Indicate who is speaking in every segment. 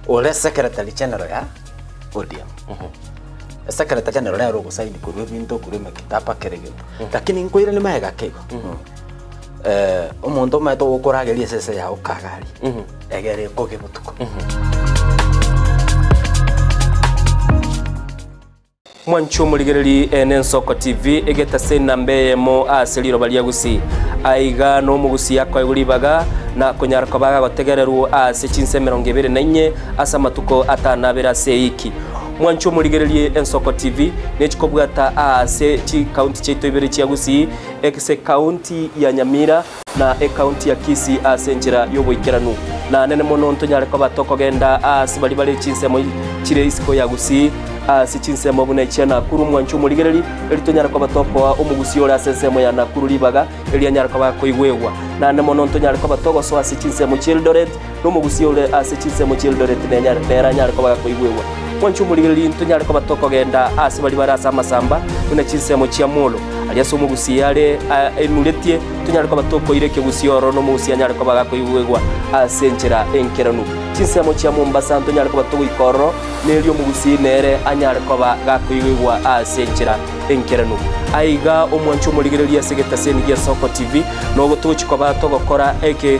Speaker 1: Ore secretary general ya ODM. Secretary general nere ogosaini korwa ebinto korwa emekitaba kera egento. Lakini nkoiranie magega ake igo. Omonto omanyete ogokorageria esese yago kagari, egere ekoge botuko.
Speaker 2: Mwanche omorigereri ene Ensoko TV egetase enamba eyemo ase riroba ria Gusii. Aiga nomogusii akoegwa ribaga na konyara koba agotegererwa ase chinsa 24 ase amatuko atano abere ase eiki. Mwanche omorigererie Ensoko TV nechikobwata ase chikaunti chiaito ibere chia Gusii ase ekaunti ya Nyamira na ekaunti ya Kisii ase enchera y'oboikeranu. Na nene mono ntonyare koba tokogenda aase baria bare chinsemo chire isiko ya Gusii, ase chinsemo buna echia Nakuru mwanche omorigereri, erio tonyare koba tokoa omogusii ore ase ensemo ya Nakuru ribaga, erio anyare koba akoigwegwa. Naende mono ntonyare koba togosoa ase chinsemo chi'Eldoret, na omogusii ore ase chinsemo chi'Eldoret nere anyare koba gakoigwegwa. Mwanche omorigereri, ntonyare koba tokogenda aase baria bare ase amasamba, buna chinsemo chia Molo, aria ase omogusii are aimuretie, tonyare koba tokoira ekegusii ororo na omogusii anyare koba gakoigwegwa ase enchera enkeranu. Chinsemo chia Mombasa ntonyare koba togoika ororo, na erio omogusii nere anyare koba gakoigwegwa ase enchera enkeranu. Aiga omwanche omorigereria ase egetaseni gia Soko TV, nogo togochia koba togokora eke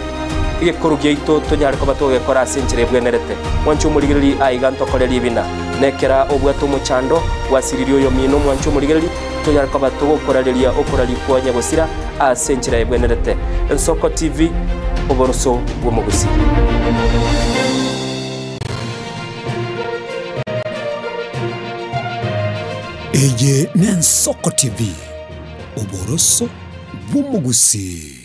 Speaker 2: egekoru giaito tonyare koba togegekora ase enchera ebwenerete. Mwanche omorigereria aiga ntokore ribina. Nekera obwate omochando, gwasiririe oyomino omwanche omorigereria, tonyare koba togokorareria okoraria kwa nyagosira ase enchera ebwenerete. Ensoko TV, oboroso bw'omogusii.
Speaker 3: Eye n'Ensoko TV, oboroso bw'omogusii.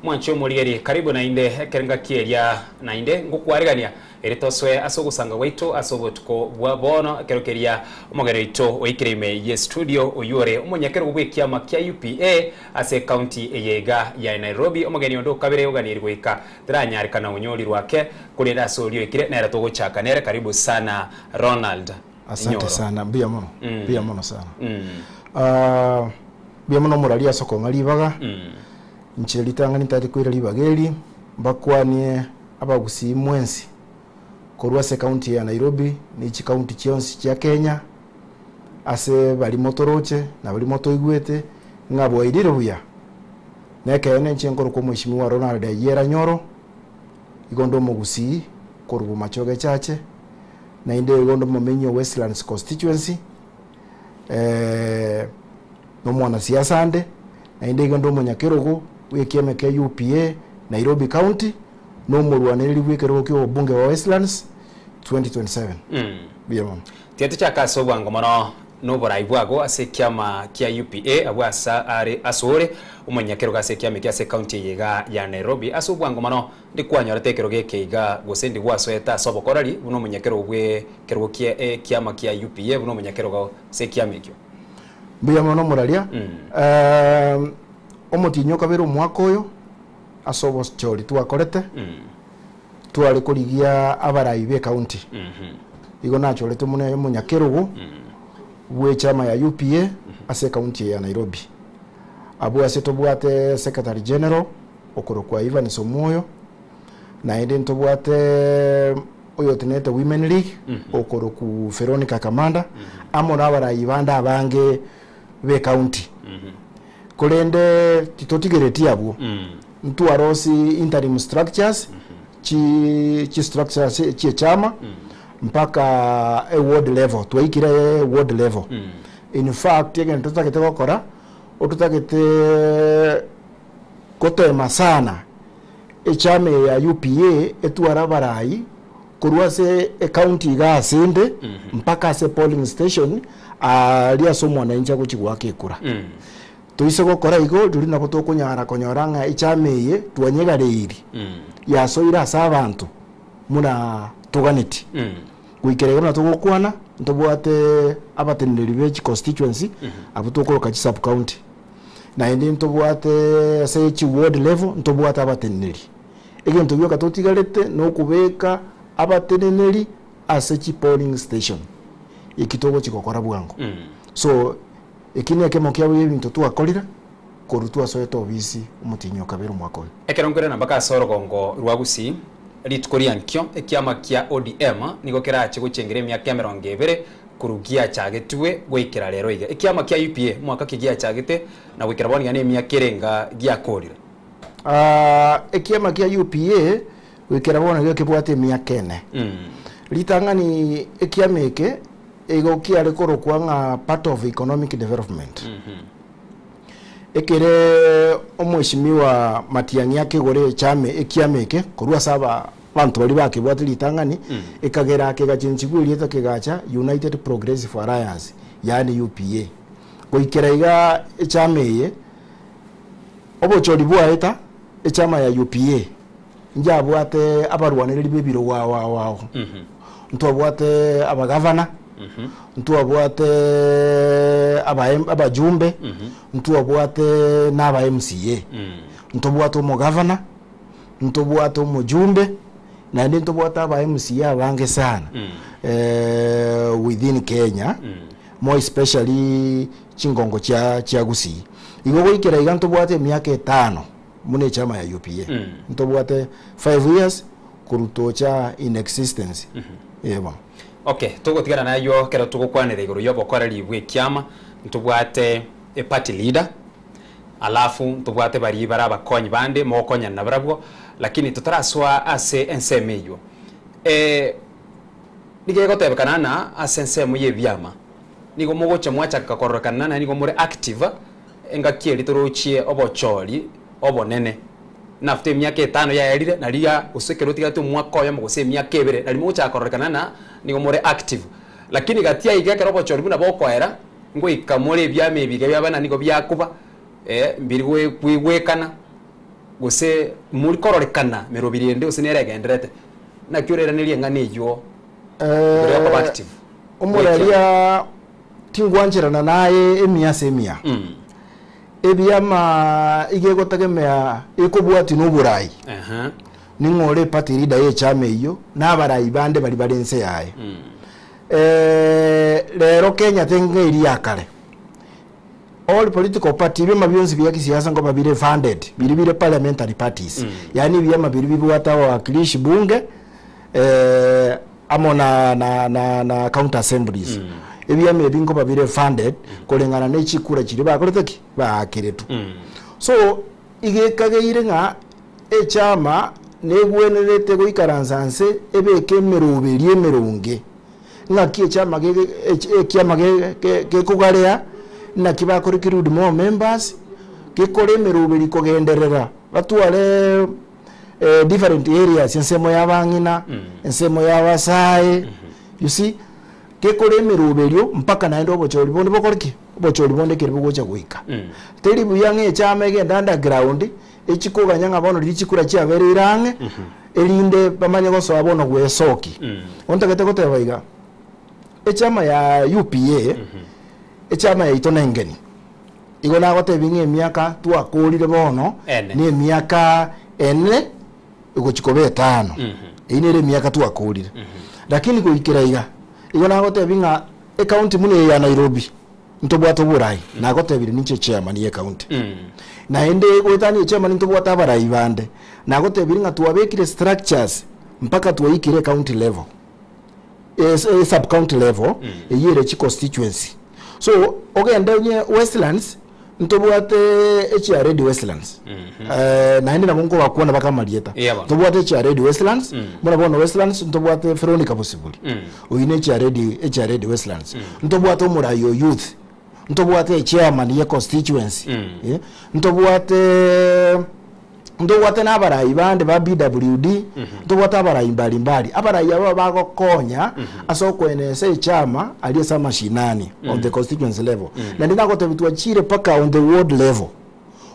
Speaker 4: Mwanche omorigeri, karibu naende ekero engaki eria naende ngokwaregania Ere tosoe ase ogosanga gwaito ase obotuko bwa bono, ekero keria omogeni oito oikire ime ye studio, oyio ore omonyakerogo bw'ekiama kia UPA ase ecounty eye iga ya Nairobi. Omogeni onde okabere oganirie goika taranyarekana onyorirwe ake, korende ase oria oikire nere togochaka nere. Karibu sana Ronald
Speaker 5: Asante
Speaker 4: Nyoro.
Speaker 5: sana, mbuya mono, mbuya mono sana. Ah, mbuya mono omorari ase okong'a ribaga, inche ritang'ani ntagete koira ribaga eri, mbakwanie Abagusii mwensi korwa ase ekaunti ya Nairobi ne chikaunti chionsi chia Kenya, ase baria motoroche na baria motoigwete, ng'a bwairire buya. Nekeene inche nkorokwa Omweshimiwa Ronald Ayiera Nyoro, igo nde omogusii korwa Bomachoge Chache, naende igo nde omomenyi o Westlands Constituency, na omwanasiasa nde, naende igo nde omonyakerogo bw'ekiama kia UPA Nairobi County, na omorwanereri bw'ekerogo ki'obobunge bwa Westlands 2027. Mbuya mono.
Speaker 4: Tiga tochake ase obwango mono noborai bwago ase ekiama kia UPA abwo ase are asore omonyakerogo ase ekiama ekio ase ecounty eye iga ya Nairobi. Ase obwango mono ndi kwanyorete ekerogo eke iga gose ndi gwasoete ase obokoreri buna omonyakerogo bw'ekerogo kia ekiama kia UPA buna omonyakerogo ase ekiama ekio.
Speaker 5: Mbuya mono omoraria. Omotienyi okabere omwaka oyo ase obochori twakorete, tware korigia abarai be county. Igo nachorete buna omonyakerogo bw'echama ya UPA ase ecounty eye ya Nairobi. Abwo ase tobwate secretary general okorokwa Evans Omwoyo, naende ntobwate oyotenenete women league okorokwa Veronica Kamanda, amo na abarai bande abange b'ecounty. Korende titotigereti abwo, ntwarosie interim structures, chi chi structures chi'echama mpaka eward level, twaikire eward level. In fact egento totagete gokora, ototagete gotema sana echama eye ya UPA etware abarai korwa ase ecounty iga ase ende mpaka ase polling station aaria ase omwananchi agochia goaka ekura. Toise gokora igo rirorio nabo tokonyara konyora ng'a echama eye twanyegareiri yasoire ase abanto buna toganeti. Goikera iga buna togokwana. Ntobwate abateneneri be chiconstituency abwo tokoroka chisub county. Naende ntobwate ase chiward level ntobwate abateneneri. Egento gioka totigarete nokobeka abateneneri ase chipolling station eki togochi gokora bwango. So eki nekemo kiabo ebinto twakorire korwa twasoete obisi omotienyi o kabere omwaka oyo.
Speaker 4: Ekero nkoirana mpaka ase orogongo rwa Gusii, rituko ria nkio, ekiama kia ODM nigo kerache gochengera emiaka emerongo ebere korwa giachagetwe goikera rero iga. Ekiama kia UPA mwaka ki giachagete na goikera bono iga nemiaka ere enga giakorire?
Speaker 5: Ekiama kia UPA goikera bono iga kebwate emiaka ene. Ritang'ani ekiama eke igo kiare korokwa ng'a part of economic development. Ekere omweshimiwa Matiang'i akegore echama ekiama eke korwa ase aba abanto baria bakebwate ritang'ani, ekagera kegachenchigwa erieta kegacha United Progressive Alliance yaani UPA. Goikera iga echama eye obochori bwaeta echama ya UPA njabwate abarwanereri ba ebirogo ao ao ao. Ntwabwate abagavana, ntwabwate aba abajumbe, ntwabwate na aba MCA, ntobwate omogavana, ntobwate omojumbe, naende ntobwate aba MCA abange sana within Kenya, more especially chingongo chia chia Gusii. Igo goikera iga ntobwate emiaka etano buna echama ya UPA, ntobwate 5 years korwa tocha in existence eh bono.
Speaker 4: Okay, togotigana naywo ekero togokwanera igoro y'obokoreri bw'ekiama, ntobwate eparty leader, alafu ntobwate baria bare abakonyi bande mogokonyana nabarabwo, lakini totarasoa ase ensemo eywo. Nigo egotebekana ng'a ase ensemo y'ebiama, nigo mogocha mwachaka kororekana ng'a nigo more active, engaki eria torochie obochori obonene. Nafter emiaka etano yaerire, naria gose ekero otigarete omwaka oyomo gose emiaka ebere, naria mogochaka kororekana ng'a nigo more active. Lakini gati aiga ekero obochori buna bokoera, ngoika more ebiama ebi iga biaba nigo biakuba, mbiri koigwekana, gose mori kororekana merobiri ende gose nere egendererete. Naki orairanerie eng'ana eywo igoro ya okoba active?
Speaker 5: Omoraria tingwancherana naye emia ase emia. Ebiama iga egotegemea ekobwatia na oborai. Ning'o ore eparty leader ye echama eyio na abarai bande baria bare inse yaye. Rero Kenya tenga eria ya kare. All political party ebiama bionsi bia kisiasa nkoba bire funded, biria bire parliamentary parties. Yaani ebiama biria bibwate abawakilishi bunge amo na na na na county assemblies. Ebiama ebi nkoba bire funded koreng'ana ne chikura chiria bakorete ki? Baakeretwe. So iga ekageire ng'a echama negwenerete goikaransa nse ebeke emeroberio emeronge ng'aki echama gege ekiama ge gekogarea, naki bakorecruit more members, gekore emeroberi kogenderera, batware different areas, ensemo ya abang'ina, ensemo ya abasae, you see, gekore emeroberio mpaka naende obochori bonde bokore ki? Obochori bonde ekero bogocha goika. Teri buya ng'a echama egende underground, echi koganya ng'a bono riria chikura chiabereire ang'e, erinde bamanye gosoa bono gwesoki. Ontagete goteba iga, echama ya UPA, echama yaito nengeni. Igo nagotebia ng'a emiaka twakorire bono,
Speaker 4: Ene.
Speaker 5: na emiaka ene egochia koba etano. Eyio nere emiaka twakorire. Lakini goikera iga, igo nagotebia ng'a ecounty buna eye ya Nairobi, ntobwate oborai, nagotebire ninche echairman ye ecounty. Naende goetania echairman ntobwate abarai bande, nagotebire ng'a twabekire structures mpaka twaikire ecounty level, e sub county level, eyio ere chiconstituency. So ogende onye Westlands, ntobwate echiaredi Westlands, naende nabo nkobakwana baka amarieta.
Speaker 4: Yeah, bono.
Speaker 5: Ntobwate echiaredi Westlands, buna bono Westlands ntobwate Veronica Bosibori, oyio ne echiaredi echiaredi Westlands. Ntobwate omorai o youth, ntobwate echairman ye constituency, ntobwate ntobwate na abarai bande ba BWD, ntobwate abarai mbalimbali. Abarai aba bagokonya ase okoenesa echama aria ase amashinani on the constituency level. Naende nagotebia twachire mpaka on the ward level.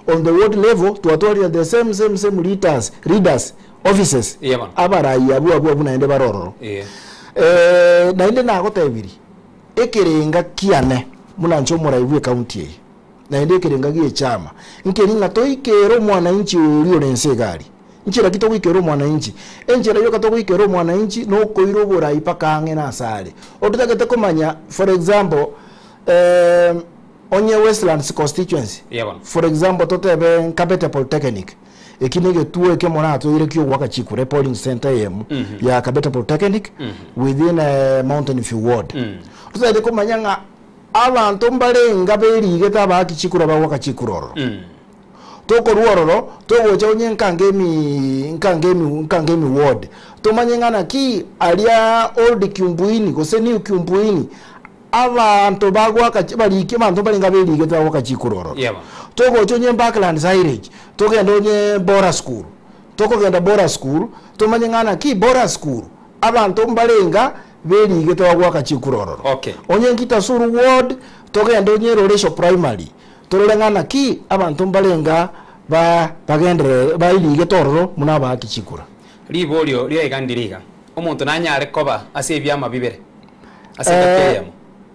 Speaker 5: On the ward level twatwarire the same same same leaders, leaders offices
Speaker 4: Yeah, bono.
Speaker 5: abarai abwo abwo abwo naende bare ororo. Naende nagotebirie. Ekerenga kiane buna inche omorai bw'ecounty eye, naende ekerenga gi'echama, nkeri ng'a toikere omwananchi oria ore ense iga aria. Nchera ki togoikera omwananchi? Enchera yoka togoikera omwananchi nokoira oborai mpaka ang'e nase are. Ototagete komanya for example, onye Westlands constituency,
Speaker 4: Eeh bono.
Speaker 5: for example totebe Kabete Polytechnic, eki na egetuo eke moratoire kiogoaka chikura epolling centre eyemo ya Kabete Polytechnic within Mountain View ward. Totagete komanya ng'a abanto mbarenga berigete abaaki chikura bagoaka chikura ororo. Tokorua ororo, togocha onye Nkangemi, Nkangemi, Nkangemi ward, tomanye ng'a naki aria Old Kiumbuini gose New Kiumbuini, abanto bagoaka chi bariki abanto mbarenge aberigete bagoaka chikura ororo.
Speaker 4: Yebo.
Speaker 5: Togocha onye Parklands Highridge, togende onye Bora School, tokogenda Bora School, tomanye ng'a naki Bora School, abanto mbarenga berigete bagoaka chikura ororo.
Speaker 4: Okay.
Speaker 5: Onye Nkitasuru ward, togende onye Loresho Primary, Torore ng'a naki abanto mbarenga ba bagenderere bairigete ororo buna abaaki chikura.
Speaker 4: Riborio ria iga ndiri iga, Omonto nanyare koba ase ebiama bibere ase engaki eyemo?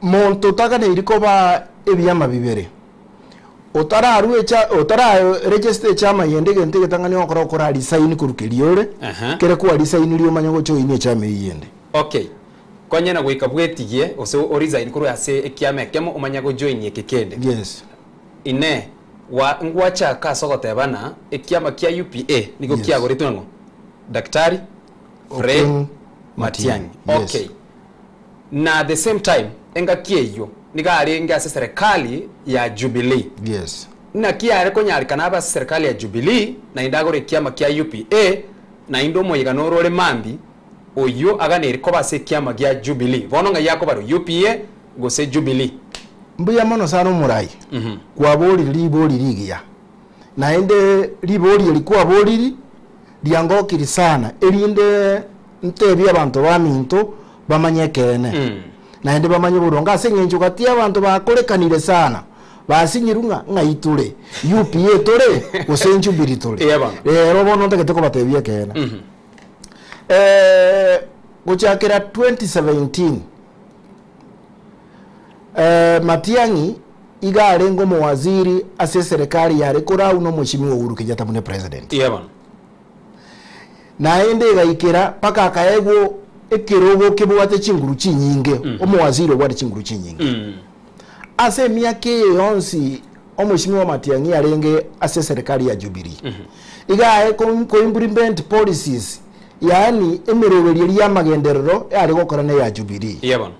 Speaker 5: Monto otaganeiri koba ebiama bibere, otararua echa otara register echama yende egento egetang'ani ogokora okora resign korwa keria ore,
Speaker 4: Aha.
Speaker 5: kere kwa resignirie omanye gojoinia echama eyio yende.
Speaker 4: Okay. Konya na goika bwetigie gose o resign korwa ase ekiama ekemo omanye gojoinia eke kende.
Speaker 5: Yes.
Speaker 4: Inee, gwa ngwachaka ase ogoteba ng'a ekiama kia UPA nigo
Speaker 5: Yes.
Speaker 4: kiagoretwe nang'o? Daktari Fred
Speaker 5: Okengo
Speaker 4: Matiang'i.
Speaker 5: Yes.
Speaker 4: Okay. Na at the same time engaki eyio nigo arenge ase serikali ya Jubilee.
Speaker 5: Yes.
Speaker 4: Naki yare konyarekana abe ase serikali ya Jubilee naende agore ekiama kia UPA naende omoyega noro ore mambi Oyio aganeire koba ase ekiama gia Jubilee. Bono ng'ai akobarwa, UPA gose Jubilee?
Speaker 5: Mbuya mono sana omorai, kwaborire ribori rigiya, naende ribori eri kwaboriri riangokiri sana erinde ntebie abanto baminto bamanye ekeene, naende bamanye boronge ase eng'encho gati abanto bakorekanire sana basinyirwe ng'a ng'ai tore, UPA tore gose Jubilee tore.
Speaker 4: Eeh bono.
Speaker 5: Rero bono ntagete kobatebia ekeene. Gochakera 2017, Matiang'i iga arenge omowaziri ase eserekari yare korau na omweshimiwa Uhuru Kenyatta buna epresident.
Speaker 4: Eeh bono.
Speaker 5: Naende egaikera mpaka akaegwa ekerogo kebwate chinguru chinyinge, omowaziri obwate chinguru chinyinge. Ase emiaka eye yonsi Omweshimiwa Matiang'i arenge ase eserekari ya Jubilee, iga aye ko implement policies, yaani emeroberio eria y'amagenderero yare gokora neya Jubilee.
Speaker 4: Eeh bono.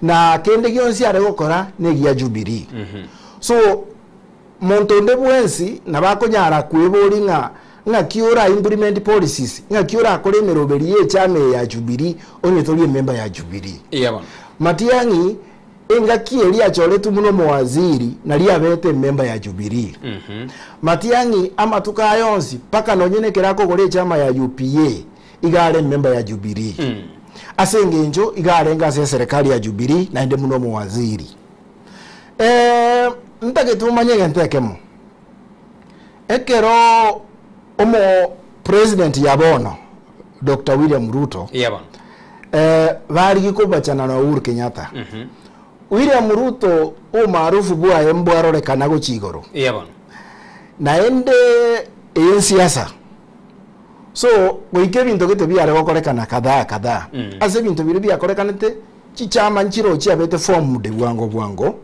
Speaker 5: Na kende gionsi are gokora negia Jubilee. So, monto onde bwensi nabo akonyara kweboria ng'a ng'aki ora implement policies, ng'aki orakore emeroberio y'echama eye ya Jubilee onye tori emember ya Jubilee.
Speaker 4: Eeh bono.
Speaker 5: Matiang'i Engaki eria achoretwe buna omowaziri nario abete ememba ya Jubilee. Matiang'i amatuko aya onsi mpaka nonye nekero akogora echama ya UPA iga are ememba ya Jubilee. Ase engencho iga arenge ase eserekari ya Jubilee naende buna omowaziri. Ntagete omanye egento ekemo, ekero omo president ya bono Doctor William Ruto
Speaker 4: Eeh bono.
Speaker 5: Barigia kobachana na Uhuru Kenyatta. William Ruto omaarufu bwaye mbwarorekana gochia igoro.
Speaker 4: Eeh bono.
Speaker 5: Naende eye nsiasa. So goika ebinto gete biare gokorekana kadhaa kadhaa. Ase ebinto biria biakorekanete chichama nchiroo chiabete formed bwango bwango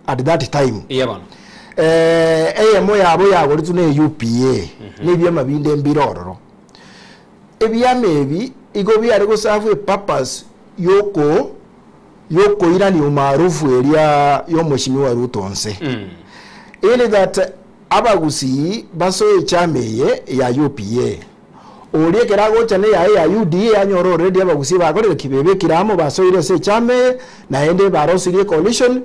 Speaker 5: at that time.
Speaker 4: Eeh bono.
Speaker 5: Eyemo yabo yagoretwe ne UPA na ebiama binde mbire ororo. Ebiama ebi igo biare goserve epurpose yoko yokoirania umaarufu eria yomoshimiwa Ruto nse. Ili that abagusii basoe echama eye ya UPA. Oria ekero agocha na eyaye ya UDA anyore already abagusii bakorire ki? Bebekire amo basoire ase echama eye naende barosirie ecoalition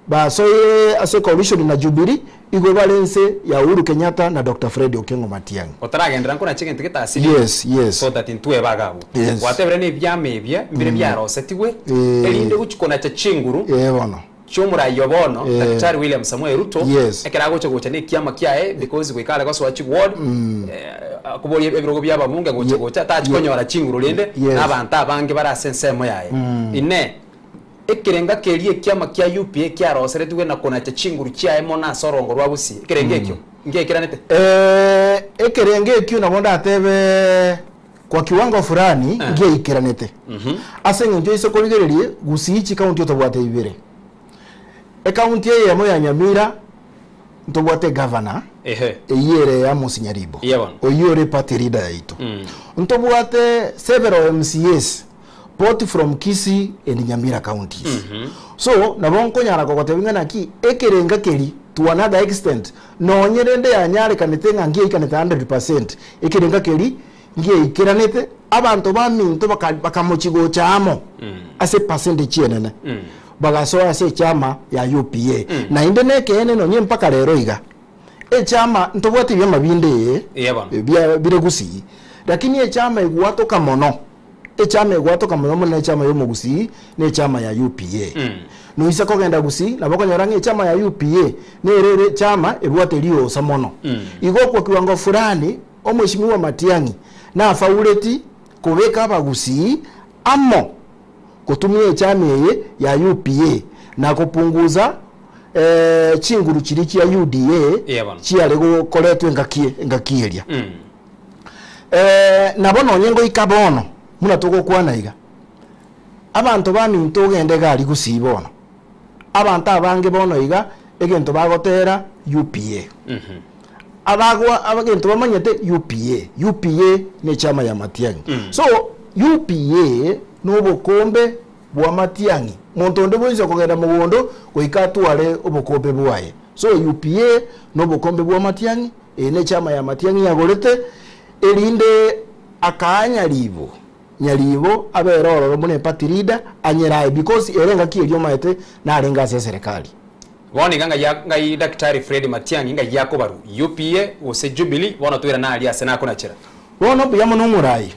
Speaker 5: Basoire ase coalition na Jubilee, igo bare inse ya Uhuru Kenyatta na Doctor Fred Okengo Matiang'i.
Speaker 4: Otaragenderera nkonache egento getasiri
Speaker 5: Yes, yes.
Speaker 4: so that intwebe iga abwo.
Speaker 5: Yes.
Speaker 4: Gwatebire na ebiama ebia mbire biarosetigwe
Speaker 5: Eh.
Speaker 4: erinde gochia konacha chinguru
Speaker 5: Eh bono.
Speaker 4: chi'omorai o bono
Speaker 5: Eh.
Speaker 4: Daktari William Samoei Ruto
Speaker 5: Yes.
Speaker 4: ekero agocha gocha na ekiama kiaye because goika are gosoa chiward akoboria ebirogo bia ababunge gocha gocha tachi konyora chinguru rende
Speaker 5: Yes.
Speaker 4: na abanto abange bare ase ensemo yaye. Inee! Ekerenga keria ekiama kia UPA kiaroseretigwe na konacha chinguru chiaye mono ase orongo rwa Gusii. Ekerengo ekio ngeikeranete?
Speaker 5: Ekerengo ekio nabo ndatebe kwa kiwango fulani ngeikeranete. Ase eng'encho ase korigereria Gusii chikaunti otobwate ibere. Ekaunti eyemo ya Nyamira ntobwate egavana
Speaker 4: Ehe.
Speaker 5: eyio ere Amos Nyaribo
Speaker 4: Iye bono.
Speaker 5: oyio ore party leader yaito. Ntobwate several MCAs both from Kisii and Nyamira counties. So nabo nkonyara kogotebia ng'a naki ekerenga keri to another extent nonye rende yanyarekanete ng'a ngiaikanete 100%, ekerenga keri ngiaikeranete abanto baminto baka bakamochi gocha amo ase epercentage enene bagasoa ase echama ya UPA. Naende nekeene nonye mpaka rero iga echama ntobwate ebiama binde ee
Speaker 4: Eeh bono.
Speaker 5: bia bire gusii lakini echama egwatoka mono Echama egwatoka mono mono nechama y'omogusii na echama ya UPA. Noisa kogenda Gusii nabo okonyora ng'a echama ya UPA nere ere echama ebwate riosa mono. Igo kwa kiwango fulani omweshimiwa Matiang'i nafauleti kobeka abagusii amo gotumia echama eye ya UPA na kopunguza chinguru chiria chia UDA
Speaker 4: Eeh bono.
Speaker 5: chiare gokoretwa engaki engaki eria. Nabo nonye ngoika bono, buna togokwana iga, abanto baminto ogende iga aria gusii bono, abanto abange bono iga, egento bagotera UPA. Abagwa egento bamanyete UPA, UPA na echama ya Matiang'i. So, UPA na obokombe bwa Matiang'i, monto onde bwensi okogenda mogondo goika atware obokombe bwaye. So UPA na obokombe bwa Matiang'i. Eye nechama ya Matiang'i yagorete, erinde akaa Nyaribo, Nyaribo abere ororo buna eparty leader anyerae because ere engaki eria omaete narenge ase eserekari.
Speaker 4: Bono iga ng'ai ng'ai Daktari Fred Matiang'i ng'ai akobarwa, UPA gose Jubilee, bono toirane aria ase nakonachera.
Speaker 5: Bono mbuya mono omorai,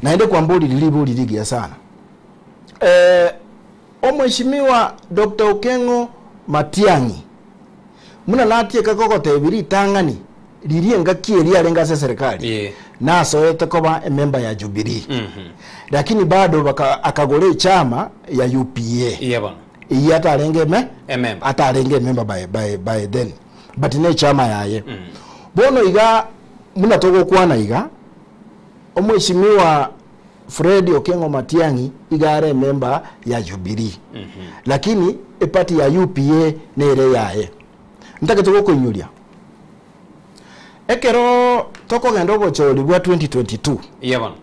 Speaker 5: naende kwamborire ribori rigiya sana. Omweshimiwa Doctor Okeng'o Matiang'i, Buna natieka kogotebia ritang'ani riria engaki eria arenge ase eserekari,
Speaker 4: Ee.
Speaker 5: nasoete koba emember ya Jubilee. Lakini bado baka akagora echama ya UPA.
Speaker 4: Iye bono.
Speaker 5: Eyio atarenge eme
Speaker 4: Emember.
Speaker 5: atarenge emember by, by, by then. But ne echama yaye. Bono iga buna togokwana iga, omweshimiwa Fred Okengo Matiang'i iga are emember ya Jubilee lakini eparty ya UPA nere eyaye. Ntagete gokoinyoria ekero tokogenda obochori bwa 2022
Speaker 4: Iye bono.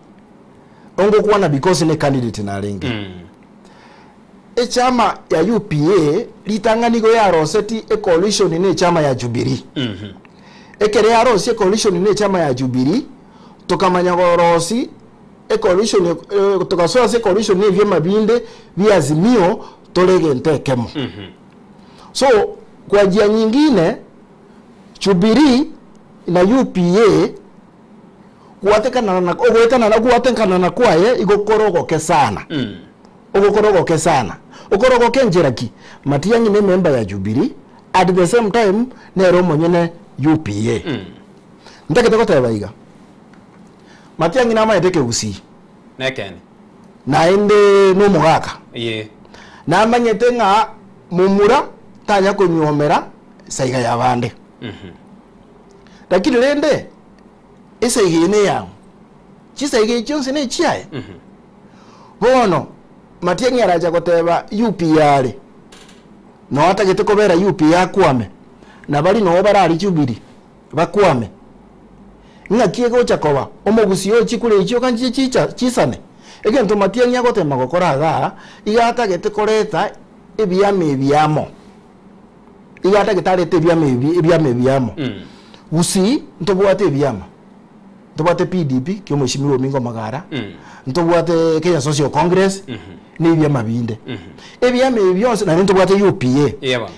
Speaker 5: ongokwana because ne candidate narenge echama ya UPA ritang'ani igo yaroseti ecoalition ne echama ya Jubilee. Ekero yarosia ecoalition ne echama ya Jubilee tokamanya gorosi ecoalition eh, togasoa ase ecoalition na ebiama binde bia Azimio tore egento ekemo. So kwa njia nyingine Jubilee na UPA gwatekana na ogoetanana gwatekanana kwaye igo kore ogoke sana ogokora ogoke sana okore ogoke nchera ki Matiang'i ne member ya Jubilee at the same time nere omonyene UPA Ntagete goteba iga, Matiang'i namaete ekegusii,
Speaker 4: Nekeene.
Speaker 5: naende nomogaka.
Speaker 4: Ee.
Speaker 5: Namanyete ng'a momura tanya konyuomera esaiga y'abande. Lakini rende esaiga eye neyang'o? Chisaiga echi chionsi nechiaye. Bono Matiang'i aracha goteba UPA are, noo atagete kobera UPA akwame, na baria noo barari Jubilee. bakwame. Ng'aki egocha koba, omogusii o chikura echio oganchie chicha chisane? Egento Matiang'i agotema gokora igaa, iga atagete koreta ebiama ebi amo. Iga atagete arete ebiama ebi ebiama ebi amo. Gusii ntobwate ebiama, ntobwate PDP kia omweshimiwa Omingo Magara, ntobwate Kenya Social Congress, na ebiama binde. Ebiama ebi bionsi naende ntobwate UPA.
Speaker 4: Eeh bono.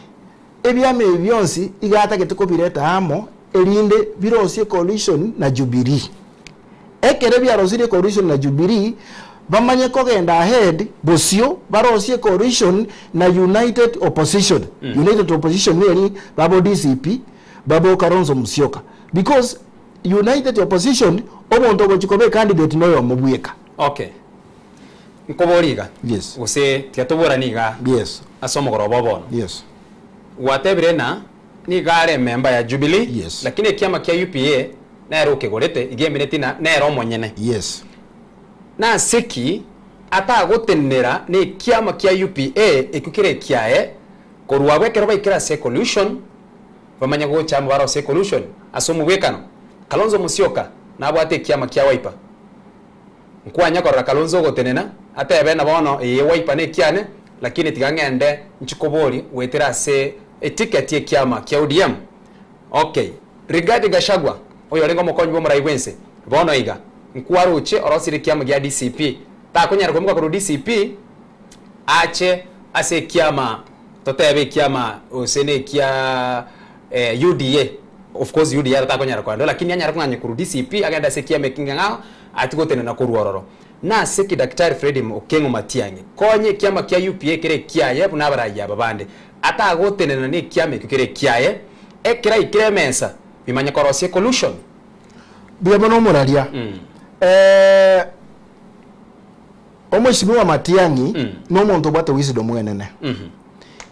Speaker 5: Ebiama ebi bionsi iga atagete kobireta amo, erinde birosie coalition na Jubilee. Ekero biarosirie coalition na Jubilee, bamanye kogenda ahead bosio barosie coalition na United Opposition. United Opposition neri babo DCP, babo Kalonzo Musyoka. Because United Opposition, omonto ogochi koba ecandidate noyomo bweka.
Speaker 4: Okay. Nkobori iga,
Speaker 5: Yes.
Speaker 4: gose tiga toborane iga
Speaker 5: Yes.
Speaker 4: ase omogoroba o bono.
Speaker 5: Yes.
Speaker 4: Gwatebire ng'a nigo are ememba ya Jubilee,
Speaker 5: Yes.
Speaker 4: lakini ekiama kia UPA nere okegorete, iga emineti ng'a nere omonyene.
Speaker 5: Yes.
Speaker 4: Nase ki atagotenenera nekiama kia UPA ekio kere ekiaye, korwa abwo ekero baikire ase ecollusion, bamanye gocha amo barose ecollusion ase omobwekano? Kalonzo Musyoka nabwate ekiama kia Wiper. Nkwanya korora Kalonzo ogotenena, atebe ng'a bono ee Wiper nekiane, lakini tiga ng'ende nchikoborie goetera ase eticket y'ekiama kia ODM. Okay, Rigathi Gachagua, oyorenge omokonyi bw'omorai bw'ense, bono iga, nkwaroche orosirie ekiama gia DCP, takonyara koimoka korwa DCP ache ase ekiama totebe ekiama gose na ekia UDA, of course UDA ere takonyara koenda lakini anyare kong'anya korwa DCP agende ase ekiama ekinge ng'ao atige gotenena korwa ororo. Nase ki Daktari Fred Okeng'o Matiang'i konya ekiama kia UPA kere ekiaye buna abarai aba bande atagotenena na ekiama ekio kere ekiaye ekero aikire emesa bimanye korosia ecollusion?
Speaker 5: Mbuya mono omoraria. Omweshimiwa Matiang'i nomonto obwate wisdom enene.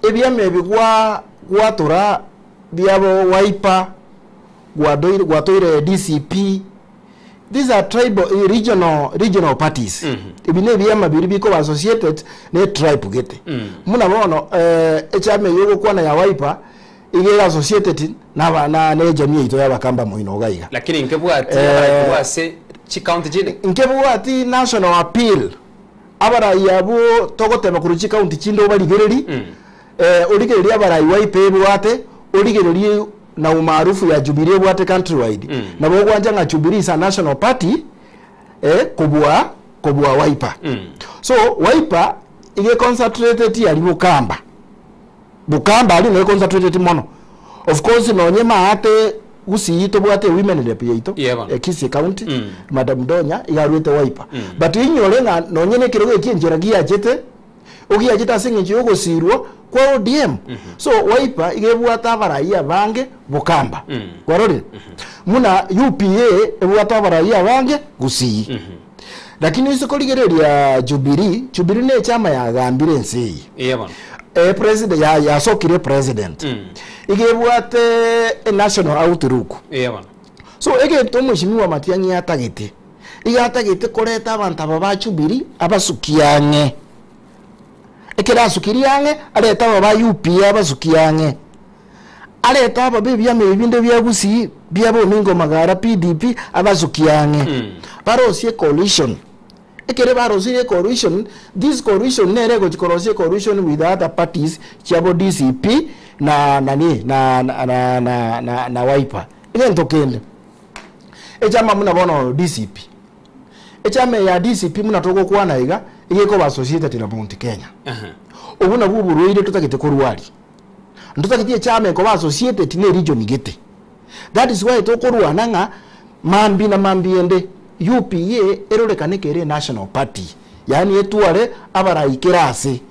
Speaker 5: Ebiama ebi gwa gwatora biabo Wiper, gwadoire gwatoire DCP, these are tribal eh, regional regional parties. Ebi ne ebiama biria bikoba associated ne tribe gete. Buna bono eh, echama eywo ogokwana ya Wiper iga ere associated naba na ne ejamii yaito ya abakamba moino iga iga.
Speaker 4: Lakini nkebwati
Speaker 5: Eh,
Speaker 4: abarai korwa ase chicounty chinde.
Speaker 5: Nkebwati national appeal abarai abwo togoteba korwa chicounty chinde obarigereri eh, origererie abarai Wiper ebwate origererie na umaarufu ya Jubilee ebwate countrywide nabo ogwancha ng'a Jubilee is a national party eh, kobua kobua Wiper so Wiper iga econcentrateti aria Bokamba Bokamba aria nigo econcentrateti mono of course nonye maate Gusii tobwate ewomen rep yaito
Speaker 4: Yeah, bono.
Speaker 5: ya Kisii County Madam Donya iga arwete Wiper but inyore ng'a nonye na ekerogo eki enchera giachete ogiachete ase eng'encho ya ogosirwa kwa ODM so Wiper iga ebwate abarai abange Bokamba kwarorire buna UPA ebwate abarai abange Gusii lakini ase korigereria Jubilee, Jubilee ne echama yagambire ense eye
Speaker 4: Yeah, bono.
Speaker 5: Eh, president ya yasokire president iga ebwate e national outlook
Speaker 4: Yeah, bono.
Speaker 5: so egento omweshimiwa Matiang'i atagete iga atagete koreta abanto aba ba Jubilee abasuki ang'e ekero asukirie ang'e arete aba ba UPA abasuki ang'e arete aba ba ebiama ebi binde bia Gusii bia Bomingo Magara PDP abasuki ang'e barosie coalition Ekere barosirie ecoalition, this coalition nere egochi korosia ecoalition with other parties chiabo DCP na nani na na na na na na Wiper. Egento kende, echama buna bono DCP, echama eye ya DCP buna togokwana iga, iga ekoba associated na Mount Kenya. Obwo nabwo oborwaire totagete korwaria. Ntotageti echama ekoba associated na eregion gete. That is why tokorwana ng'a mambia na mambia ende UPA erorekane kere enational party, yaani etware abarai kera ase,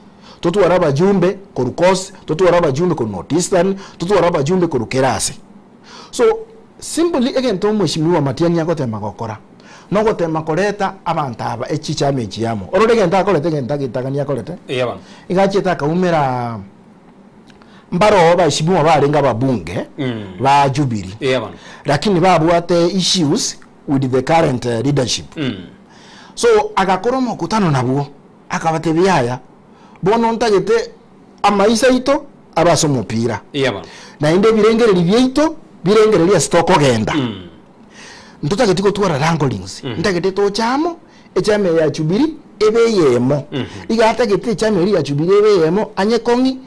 Speaker 5: totware abajumbe korwa Coast, totware abajumbe korwa North Eastern, totware abajumbe korwa kera ase. So simply egento omweshimiwa Matiang'i agotema gokora, nogotema koreta abanto aba echichama echi amo. Orore egento akorete egento agetagani akorete,
Speaker 4: Eya bono.
Speaker 5: iga achiete akaumera Mbaroo baishimiwa barenge ababunge ba Jubilee
Speaker 4: Eeh bono.
Speaker 5: lakini babwate issues with the current leadership so agakora omokutano nabwo akabatebia yaya bono ntagete amaiso aito abe ase omopira
Speaker 4: Eeh bono.
Speaker 5: naende ebirengereri biaito birengereri ase tokogenda ntotageti gotwara wranglings ntagete toche amo Echama eye ya Jubilee ebe eyemo. Iga atagete echama eria ya Jubilee ebe eyemo anye kong'i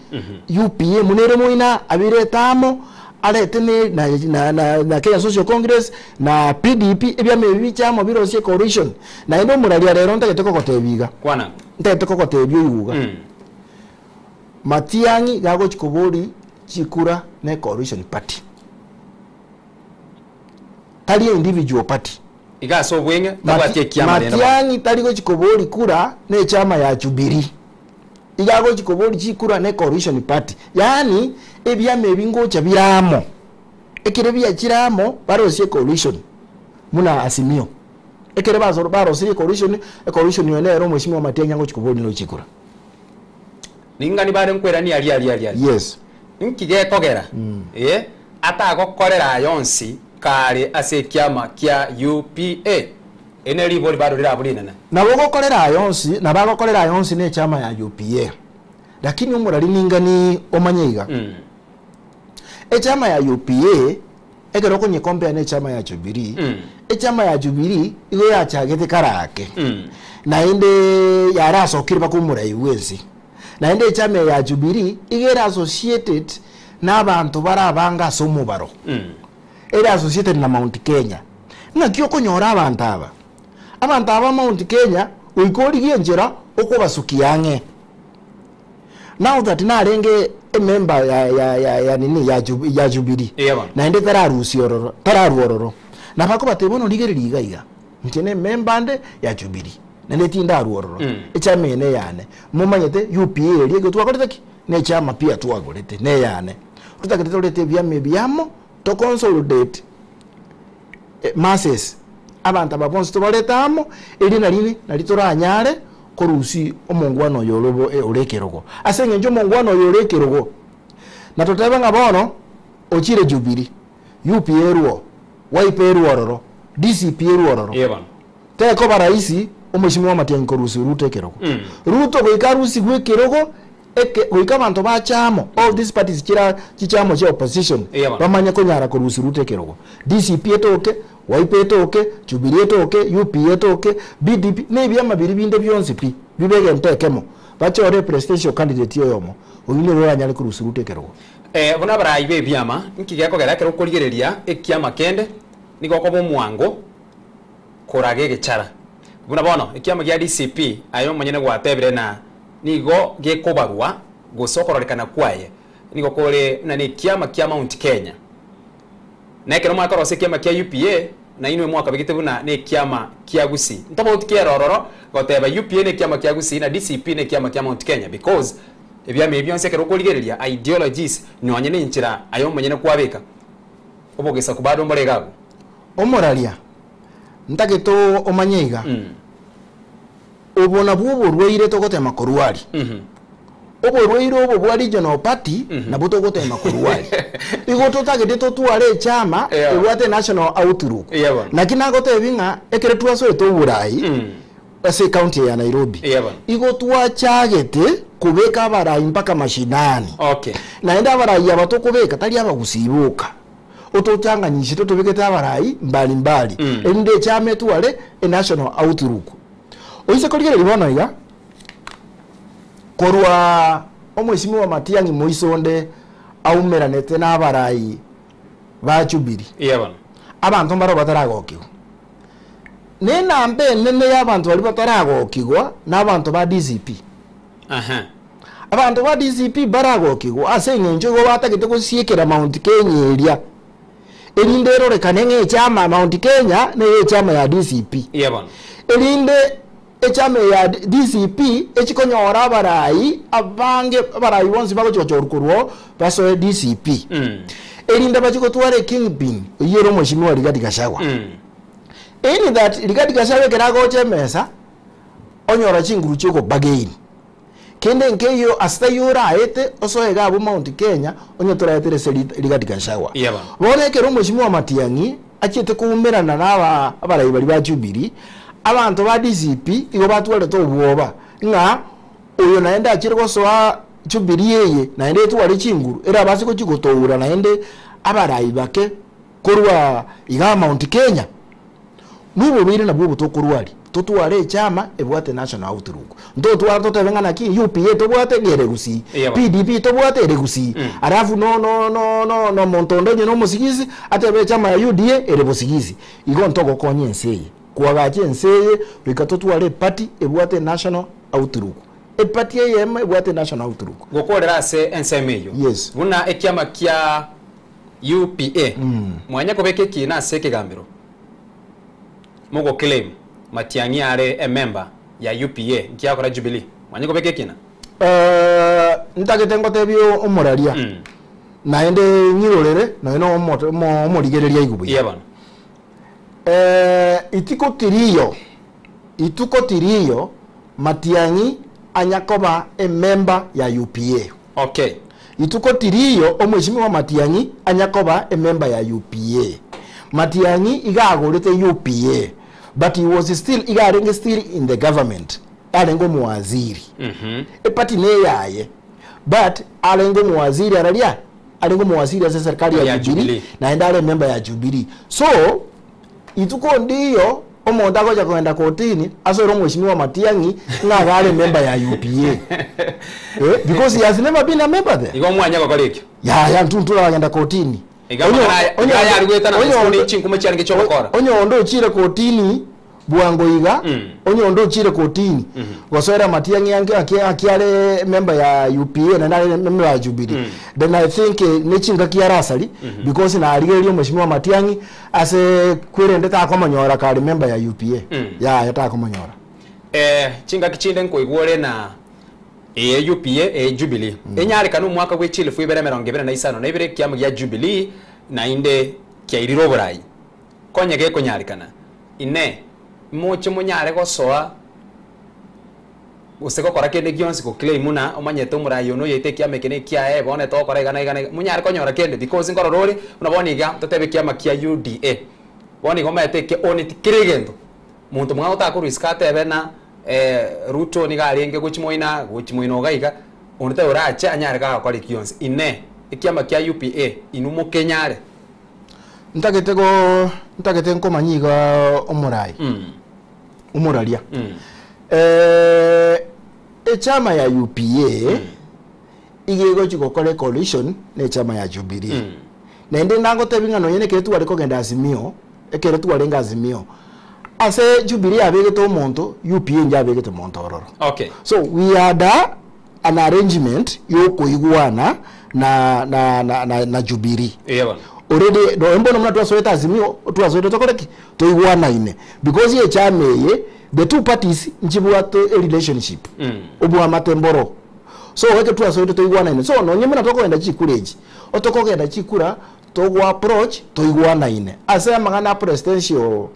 Speaker 5: UPA buna ere moina abirete amo arete ne na na na na Kenya Social Congress na PDP ebiama ebi biche amo birosie coalition. Naende omoraria rero ntagete kogotebia iga,
Speaker 4: Kwana.
Speaker 5: ntagete kogotebia oigwe iga, Matiang'i gagochi kobori chikura ne coalition party, tari individual party.
Speaker 4: Iga ase obweng'e tabwati ekiama rende bono.
Speaker 5: Matiang'i tari gochi kobori kura ne echama ya Jubilee. Iga agochi kobori chikura ne coalition party. Yaani ebiama ebi ngocha bire amo. Ekere biachire amo barosie coalition buna Azimio. Ekere basoro barosirie ecoalition, ecoalition eyo nere omweshimiwa Matiang'i agochi koboria nochi kura.
Speaker 4: Ning'ani bare nkwerania aria aria aria aria.
Speaker 5: Yes.
Speaker 4: Nki gekogera eh, atagokorera aya onsi kare ase ekiama kia UPA? Eri nere ribori bado rirabu rinene.
Speaker 5: Nabo ogokorera aya onsi, nabo agokorera aya onsi na echama ya UPA. Lakini omorari ning'ani omanye iga, echama ya UPA ekero okonyecompare na echama ya Jubilee, echama ya Jubilee igo yachagete kare ake, naende yarasokire mpaka omorai bwa ense. Naende echama eye ya Jubilee iga ere associated na abanto bare abange ase omobaro, ere associated na Mount Kenya. Ng'aki okonyora abanto aba? Abanto aba ba Mount Kenya goika origie enchera okobasukia ang'e. Now that narenge emember ya ya ya ya nini ya Ju- ya Jubilee
Speaker 4: Eya bono.
Speaker 5: naende tararusia ororo tararwa ororo nabo akobatebia bono rigereria iga iga inche ne emember nde ya Jubilee naende tindarwa ororo echama eye neyane momanyete UPA eria ekero twakorete ki na echama pia twagorete neyane totagete torete ebiama ebi amo to consolidate masses, abanto aba bonsi tobarete amo, erio nari nari toranyare korusia omongwana oyo ore obo ore ekerogo. Ase eng'encho omongwana oyo ore ekerogo, na totebe ng'a bono ochire Jubilee, UPA erwo, Wiper erwo ororo, DCP erwo ororo,
Speaker 4: Eeh bono.
Speaker 5: tekoba rahisi omweshimiwa Matiang'i korusia Ruto ekerogo. Ruto goika arusigwe ekerogo, eke goika abanto bache amo, all these parties chira chiche amo chia opposition,
Speaker 4: Eya bono.
Speaker 5: bamanye konyara korusia Ruto ekerogo. DCP etoke, Wiper etoke, Jubilee etoke, UPA etoke, BDP, na ebiama biria binde bionsi pi, bibe egento ekemo, bachore epresidential candidate oyomo, oyio nere oranyare korusia Ruto ekerogo.
Speaker 4: Eh, buna abarai b'ebiama, nki gekogera ekero okorigereria ekiama kende, nigo okoba omwango koraga egechara. Buna bono, ekiama gia DCP, aye omonyene gwatebire na Nigo gekobarwa, gose okororekana kwaye nigo kore buna nekiama kia Mount Kenya. Na ekero mwakorosia ekiama kia UPA, nainwe mwakabegete buna nekiama kia Gusii. Ntobauti ki ere ororo goteba UPA nekiama kia Gusii na DCP nekiama kia Mount Kenya because ebiama ebi bionsi ekero okorigereria ideologies nonye nenchera aye omonyene kwabeka obogesaku bado mbore iga abwo.
Speaker 5: Omoraria, ntagete omanye iga. Obo nabwo oborwaire togotema korwaria. Oborwaire obo bwa regional party nabwo togotema korwaria. Igo totagete totware echama
Speaker 4: Yeah.
Speaker 5: ebwate national outlook.
Speaker 4: Yeah, bono.
Speaker 5: Naki nagotebi ng'a ekero twasoete oborai ase ecounty eye ya Nairobi,
Speaker 4: Yeah, bono.
Speaker 5: igo twachagete kobeka abarai mpaka mashinani.
Speaker 4: Okay.
Speaker 5: Naende abarai aba tokobeka tari abagusii boka. Otochanganyishe totobekete abarai mbali mbali, erinde echama etware enational outlook. Oise korigereria bono iga, korwa omweshimiwa Matiang'i moiso onde aumeranete na abarai ba Jubilee,
Speaker 4: Eeh bono.
Speaker 5: abanto mbaro bataragokigwa. Na enamba enene ya abanto baria bataragokigwa na abanto ba DCP.
Speaker 4: Aha.
Speaker 5: Abanto ba DCP baragokigwa ase eng'encho igo batagete gosiekera Mount Kenya eria, erinde erorekane ng'a echama Mount Kenya neye echama ya DCP.
Speaker 4: Eeh bono.
Speaker 5: Erinde echama eye ya DCP echikonyora abarai abange abarai bonsi bagochi gochorwa korwa oo basoe DCP. Erinde bachie gotwara ekingpin oyio ere omweshimiwa Rigathi Gachagua. In that Rigathi Gachagua ekero agocha emesa, onyora chinguru chia okobargain. Kende nkeiyo ase taiyo oraete osoe iga abwo Mount Kenya onye toraetere ase Rigathi Gachagua.
Speaker 4: Eeh bono.
Speaker 5: Bono ekero omweshimiwa Matiang'i achiete koumerana na aba abarai baria ba Jubilee, abanto ba DCP igo batwarete obwoba ng'a oyo naende achire gosoa Jubilee eye naende etware chinguru erabase gochia gotoura naende abarai bake korwa igaa Mount Kenya. Noborwaire nabwo obo tokorwaria, totware echama ebwate national outlook. Ntotware totebe ng'a naki UPA tobwate ng'a ere gusii,
Speaker 4: Eya bono.
Speaker 5: PDP tobwate ere gusii, alafu no no no no no omonto onde onye na omosigisi atebe echama ya UDA ere bosigisi. Igo ntogokonya ense eye. Koagacha ense eye goika totware eparty ebwate national outlook. Eparty eyemo ebwate national outlook.
Speaker 4: Gokorera ase ensemo eyio.
Speaker 5: Yes.
Speaker 4: Buna ekiama kia UPA, mwanya kobeka ekiina ase ekegambero. Mogoclaim Matiang'i are emember ya UPA nkiakora Jubilee mwanye kobeka ekina?
Speaker 5: Eh, ntagete ngotebie omoraria naende ng'irorere nonya na omo- omo- omorigereria aigwe buya.
Speaker 4: Iye bono.
Speaker 5: Eh, ituko tiriyo, ituko tiriyo Matiang'i anya koba emember ya UPA.
Speaker 4: Okay.
Speaker 5: Ituko tiriyo omweshimiwa Matiang'i anya koba emember ya UPA. Matiang'i iga agorete UPA but he was still iga arenge still in the government arenge omowaziri. Eparty neyaye but arenge omowaziri araria arenge omowaziri ase eserikali ya
Speaker 4: Ya
Speaker 5: Jubilee
Speaker 4: Jubilee.
Speaker 5: naende are emember ya Jubilee. So ituko ndiyo omonto agocha kogenda kotini ase ore omweshimiwa Matiang'i ng'a iga are member ya UPA eh, because he has never been a member there.
Speaker 4: Igo omwanya gokora ekio.
Speaker 5: Yaya ntuntura bagenda kotini.
Speaker 4: Iga amang'ana aya- iga ayari goetana na esukuru chinkuma chiarenge chiogokora.
Speaker 5: Onye onde ochire kotini bwango iga onye onde ochire kotini gosoera Matiang'i ange akiare member ya UPA naende are member ya Jubilee then I think eh, ne chingaki arasari because narigereria omweshimiwa Matiang'i ase kwerende takomonyora kare member ya UPA yaya takomonyora.
Speaker 4: Eh, chingaki chinde nkoigwa ore na eye UPA eye Jubilee enyarekana omwaka bwe chilifu ibere emerongo ibere na isano na ibere ekiama gia Jubilee naende kiairire oborai konye gekonyarekana ine moche monyare gosoa gose gokora kende gionsi goclaim buna omanyete omorai ono oyoete ekiama eke na ekiaye bono togokora iga na iga na iga monyare konyora kende because nkorora ore buna bono iga totebe ekiama kia UDA bono iga omanyete eke oneti kera egento monto mong'ao otakorwa isiko atebe na Ruto niga arenge gochi moina gochi moina iga iga onde tari orache anyare gagokora eki gionsi inee ekiama kia UPA inwe mokenyare.
Speaker 5: Ntagete go ntagete nkomanya iga omorai omoraria echama ya UPA iga egochi gokora ecoalition na echama ya Jubilee naende nagotebi ng'a nonye na ekero tware kogenda Azimio ekero twarenge Azimio ase Jubilee yabegete omonto UPA njabegete monto ororo.
Speaker 4: Okay.
Speaker 5: So we had a, an arrangement yokoigwana na na na na, na Jubilee.
Speaker 4: Eya bono.
Speaker 5: Already no mbono muna twasoete Azimio twasoete tokore ki toigwanaine because echama eye the two parties nchibwate a relationship obwamate mboro so eke twasoete toigwanaine so nonye muna tokogenda chikura echi otokogenda chikura togo approach toigwanaine ase amang'ana a presidential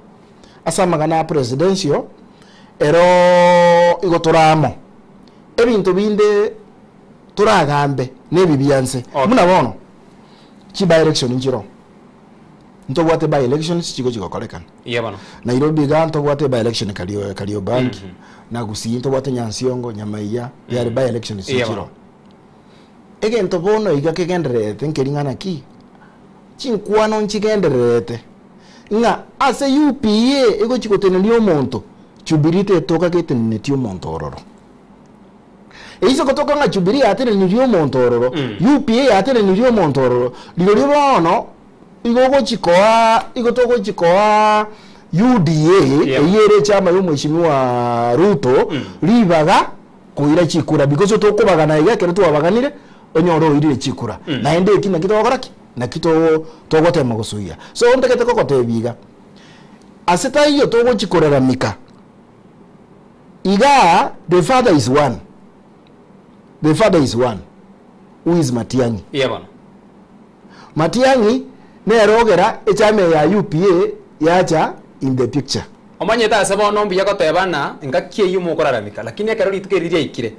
Speaker 5: ase amang'ana a presidential ero igo toramo ebinto binde toragambe na ebi bianse
Speaker 4: Okay.
Speaker 5: muna bono chi by election nchiro ntobwate by elections chigo chigokorekana
Speaker 4: Iye bono.
Speaker 5: Nairobi iga ntobwate by election Kario Kariobangi na Gusii ntobwate Nyansiongo Nyamaiya yari by elections
Speaker 4: Iye
Speaker 5: nchiro
Speaker 4: bono.
Speaker 5: egento bono iga kegendererete nkering'ana ki chinkwano nchigendererete ng'a ase UPA egochi gotenenia omonto Jubilee tetoka getenenetie omonto ororo eiso gotoka ng'a Jubilee yatenenirie omonto ororo UPA yatenenirie omonto ororo rirorio bono igo ogochikoa igo togochikoa UDA eywo ere echama ya omweshimiwa Ruto ribaga koira chikura because tokobagana iga ekero twabaganire onyore oirire chikura naende eki naki togokora ki naki to togotema gosuia so ntagete kogotebia iga ase taiyo togochikoraramika iga the father is one the father is one who is Matiang'i.
Speaker 4: Iye bono.
Speaker 5: Matiang'i nere ogera echama ya UPA yacha in the picture.
Speaker 4: Omanyete ase bono mbuya goteba ng'a engaki eyio mokoraramika lakini ekero rituko eri riaikire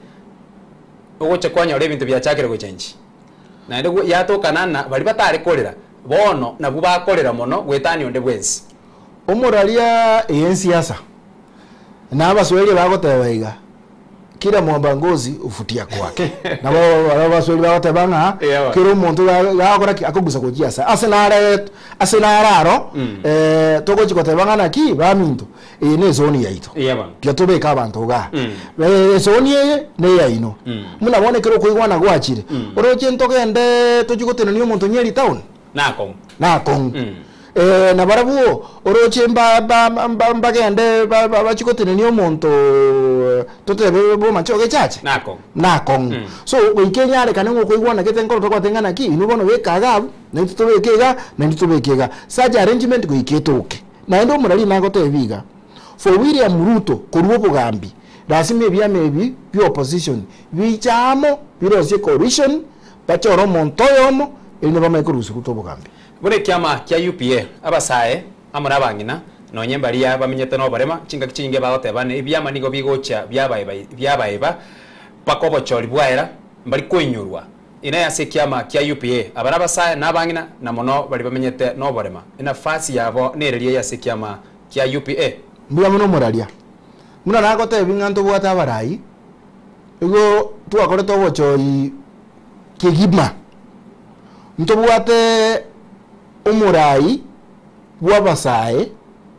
Speaker 4: ogocha kwanyora ebinto biachakire gochenji naende gwe yatokana ng'a baria batare korera bono nabwo bakorera mono goetania onde bwensi.
Speaker 5: Omoraria eye ensiasa na abaswahili bagoteba iga kila mwamba ngozi huvutia kwake nabo barabwo abaswahili bagoteba ng'a
Speaker 4: Ewa.
Speaker 5: kera omonto gakora ki akogusa gochia ase ase nare ase nararo togochi goteba ng'a naki baminto eye na ezoni yaito
Speaker 4: Eya bono.
Speaker 5: tiga tobeke abanto igaa esoni eye na eyaino buna bono ekero okoigwana gwachire oroche ntogende tochi gotenenia omonto Nyeri town
Speaker 4: Nakong'u.
Speaker 5: nakong'u na barabwo oroche mba ba mba mbagende ba ba bachi gotenenia omonto totebe bomachoge echache
Speaker 4: Nakong'u.
Speaker 5: nakong'u so goika enyarekane ng'a okoigwana gete nkoro togoteba ng'a naki inwe bono beka iga abwo naintwe tobeke iga naintwe tobeke iga such arrangement goika etoke naende omorari nagotebia iga for William Ruto korwa obogambi lasima ebiama ebi bia opposition biche amo birosie coalition bachore omonto oyomo erinde bamanye korusia Ruto obogambi.
Speaker 4: Buna ekiama kia UPA, abasae amo na abang'ina Nonye mbaria bamenyete noborema, chingaki chinyinge bagoteba ng'a ebiama nigo bigocha biabaeba biabaeba mpaka obochori bwaera, mbari koinyorwa. Inee ase ekiama kia UPA, aba nabasae na abang'ina, na mono baria bamenyete noborema, enafasi yabo nereria eye ase ekiama kia UPA?
Speaker 5: Mbuya mono omoraria. Buna nagotebi ng'a ntobwate abarai, igo twakorete obochori kegima. Ntobwate omorai bw'abasae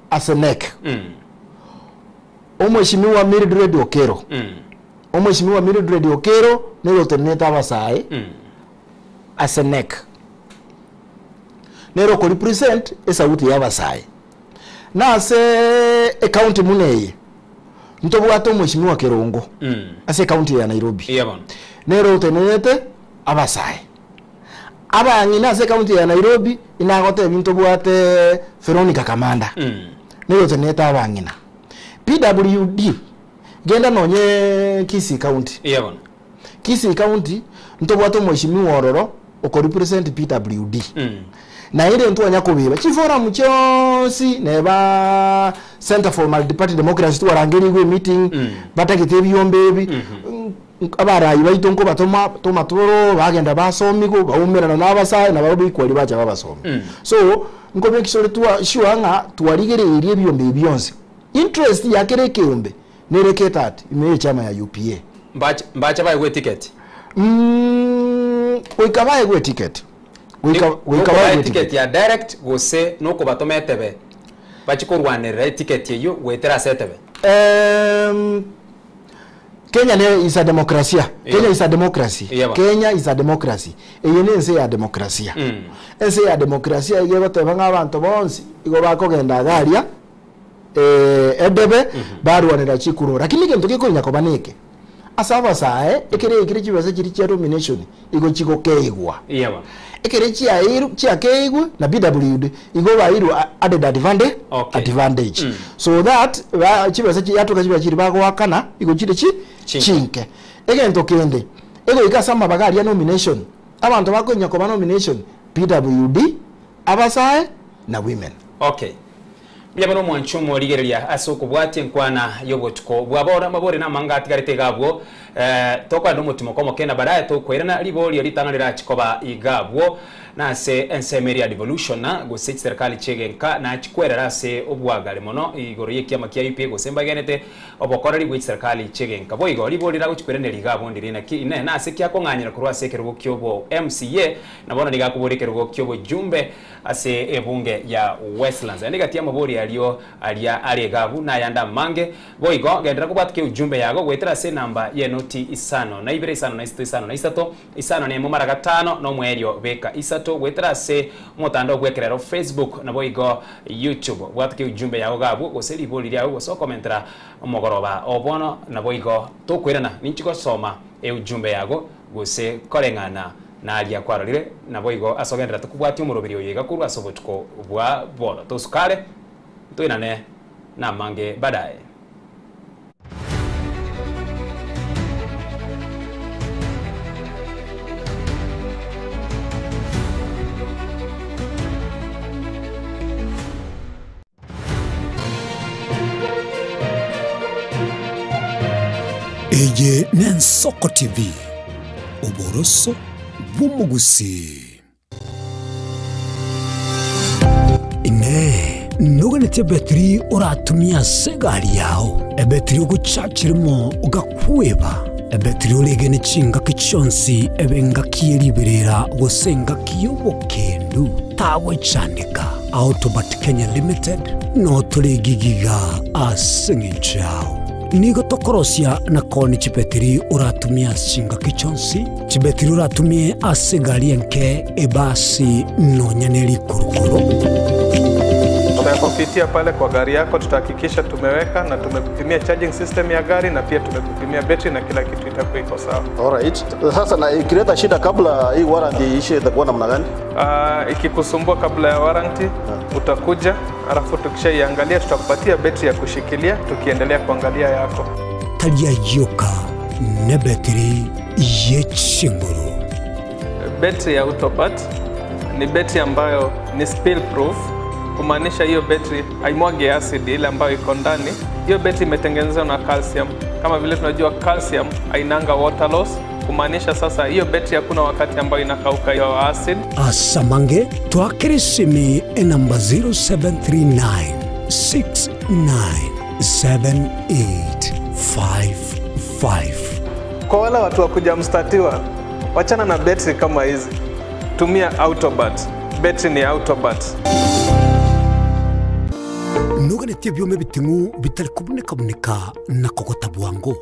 Speaker 5: ase NEC, Omweshimiwa Mildred Okello. Omweshimiwa Mildred Okello nere otenenete abasae ase NEC. Nere okorepresent esauti ya abasae. Na ase ecounty buna eye, ntobwate omweshimiwa Kerongo ase ecounty ya Nairobi.
Speaker 4: Eya bono.
Speaker 5: Nere otenenete abasae. Abang'ina ase ecounty ya Nairobi inagotebia ntobwate Veronica Kamanda, nere otenenete abang'ina. PWD, genda nonye Kisii County.
Speaker 4: Eya bono.
Speaker 5: Kisii County ntobwate omweshimiwa ororo okorepresent PWD. Naende ntwanya kobeba chiforum chionsi neba Centre for Multiparty Democracy twarangerigwe emeeting batagete ebiombe ebi abarai baito nkobatoma toma toro bagenda basomigwa baumerana na abasae nabarobwo equally bacha babasomi. So nkomake sure twa sure ng'a twarigereirie ebiombe ebi bionsi. Interest ya kera ekeombe nere catered ime ye echama ya UPA.
Speaker 4: Mbache mbache baegwe eticket.
Speaker 5: Mm, goika baegwe eticket. Goika goika
Speaker 4: Nokobaa
Speaker 5: baegwe
Speaker 4: eticket
Speaker 5: eticket.
Speaker 4: ya direct gose nokobatoma etebe bachie korwanerera eticket eyio goetera ase etebe?
Speaker 5: Ehm, Kenya ne is a demokrasia.
Speaker 4: Yeah.
Speaker 5: Kenya is a democracy.
Speaker 4: Yeah, ba.
Speaker 5: Kenya is a democracy. Eye ne ense ya demokrasia. Ense ya demokrasia iga egoteba ng'a abanto bonsi igo bakogenda iga aria edebe barwanera chikura. Lakini egento gekonya koba neke, ase abasae ekere ekire chibesa chiria chia nomination igo chigokeigwa.
Speaker 4: Iya bono.
Speaker 5: Ekere chiaeirwe chiakeigwe na PWD igo bairwe added advantage,
Speaker 4: Okay.
Speaker 5: advantage. So that ba chibesa chiatoka chibesa chiria bagoakana igo chire chi
Speaker 4: Chinke.
Speaker 5: chinke. Egento kende, egoika ase amabaga aria nomination, abanto bakonya koba nomination PWD, abasae na women.
Speaker 4: Okay. Mbuya mono omwanchi omorigereria ase okobwatia enkwana y'obotuko bwa bono. Amabori namanga atigarete iga abwo. Eh, tokorenda omotimoko omoke na baadaye tokoirana riborio ritang'ani rirachi koba iga abwo. Nase ensemo eria ya devolution gose chiserikali chi'egenka nachikwerera ase obwagare mono igoro y'ekiama kia UPA gose mbagenete obokoreri bwe chiserikali chi'egenka. Boigo ribori riragochi koiraneria iga abwo ndiri naki inee nase ki akong'anyera korwa ase ekerogo ki'obo MCA na bono nigo akoboria ekerogo ki'obojumbe Ase ebunge ya Westlands. Naende gati y'amabori ario aria are iga abwo nayande amange. Boigo genderera kobwatokia ujumbe yago goetera ase enamba y'enoti isano na ibere isano na isato isano na isato isano na emo mara gatano na omoerio beka isato goetera ase omotandao bw'ekerero Facebook naboigo YouTube. Bwatokia ujumbe yago iga abwo gose ribori riago gose okomentera omogoroba o bono naboigo tokoirana ninchi gosoma eujumbe yago gose koreng'ana Naria kwarorire, naboigo ase ogendererete kobwatia omoroberi oyo iga korwa ase obotuko bwa bono. Tosukare, ntoinane namange badaye.
Speaker 3: Eye n'Ensoko TV, oboroso bw'omogusii. Inee! Noganetie ebetiri oratumie ase egari yao? Ebetiri ogochachera imo ogakweba? Ebetiri oregene chingaki chionsi ebe engaki ye riberera gose engaki y'obokendu? Tagwechandeka. Autobat Kenya Limited notore egigiga ase eng'encho yao. Nigo tokorosia na koonia chibetiri oratumie ase chingaki chionsi, chibetiri oratumie ase egari enke, ebasi, nonya ne rikurukuru.
Speaker 6: Tutakupitia pale kwa gari yako, tutahakikisha tumeweka na tumekupimia charging system ya gari na pia tumekupimia betri na kila kitu itakuwa iko sawa.
Speaker 7: Alright. Sasa na ikileta shida kabla hii warranty iishe itakuwa namna gani?
Speaker 6: Ikikusumbua kabla ya warranty utakuja, alafu tukishaiangalia tutakupatia betri ya kushikilia tukiendelea kuangalia yako.
Speaker 3: Tari ayio oka, nebetiri ye chinguru.
Speaker 6: Betri ya Autopat ni betri ambayo ni spill proof. kumaanisha hiyo betri haimwagi acid ile ambayo iko ndani. Hiyo betri imetengenezwa na calcium. Kama vile tunajua calcium hainanga water loss, kumaanisha sasa hiyo betri hakuna wakati ambayo inakauka hiyo acid.
Speaker 3: Asamange twakere esimi enamba 0739 697855.
Speaker 6: Kwa wale watu wa kujamstatiwa, wachana na betri kama hizi, tumia Autobat. Betri ni Autobat.
Speaker 3: Noganetie ebioma ebiting'u bitari kobuneka-buneka na kogota bwango,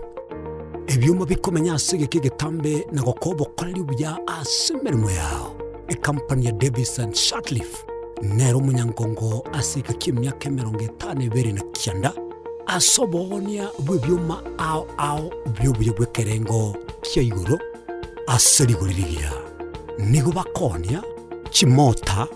Speaker 3: ebioma bikomenya ase egeka egetambe na gokoa obokoreri obuya ase emeremo yao. Ekampani ya Davis and Shirtliff nere omonyankongo ase egeka ki'emiaka 52 ase oboonia bw'ebioma ao ao bi'obuya bw'ekerengo kia igoro ase rigori rigiya. Nigo bakoonia chimota,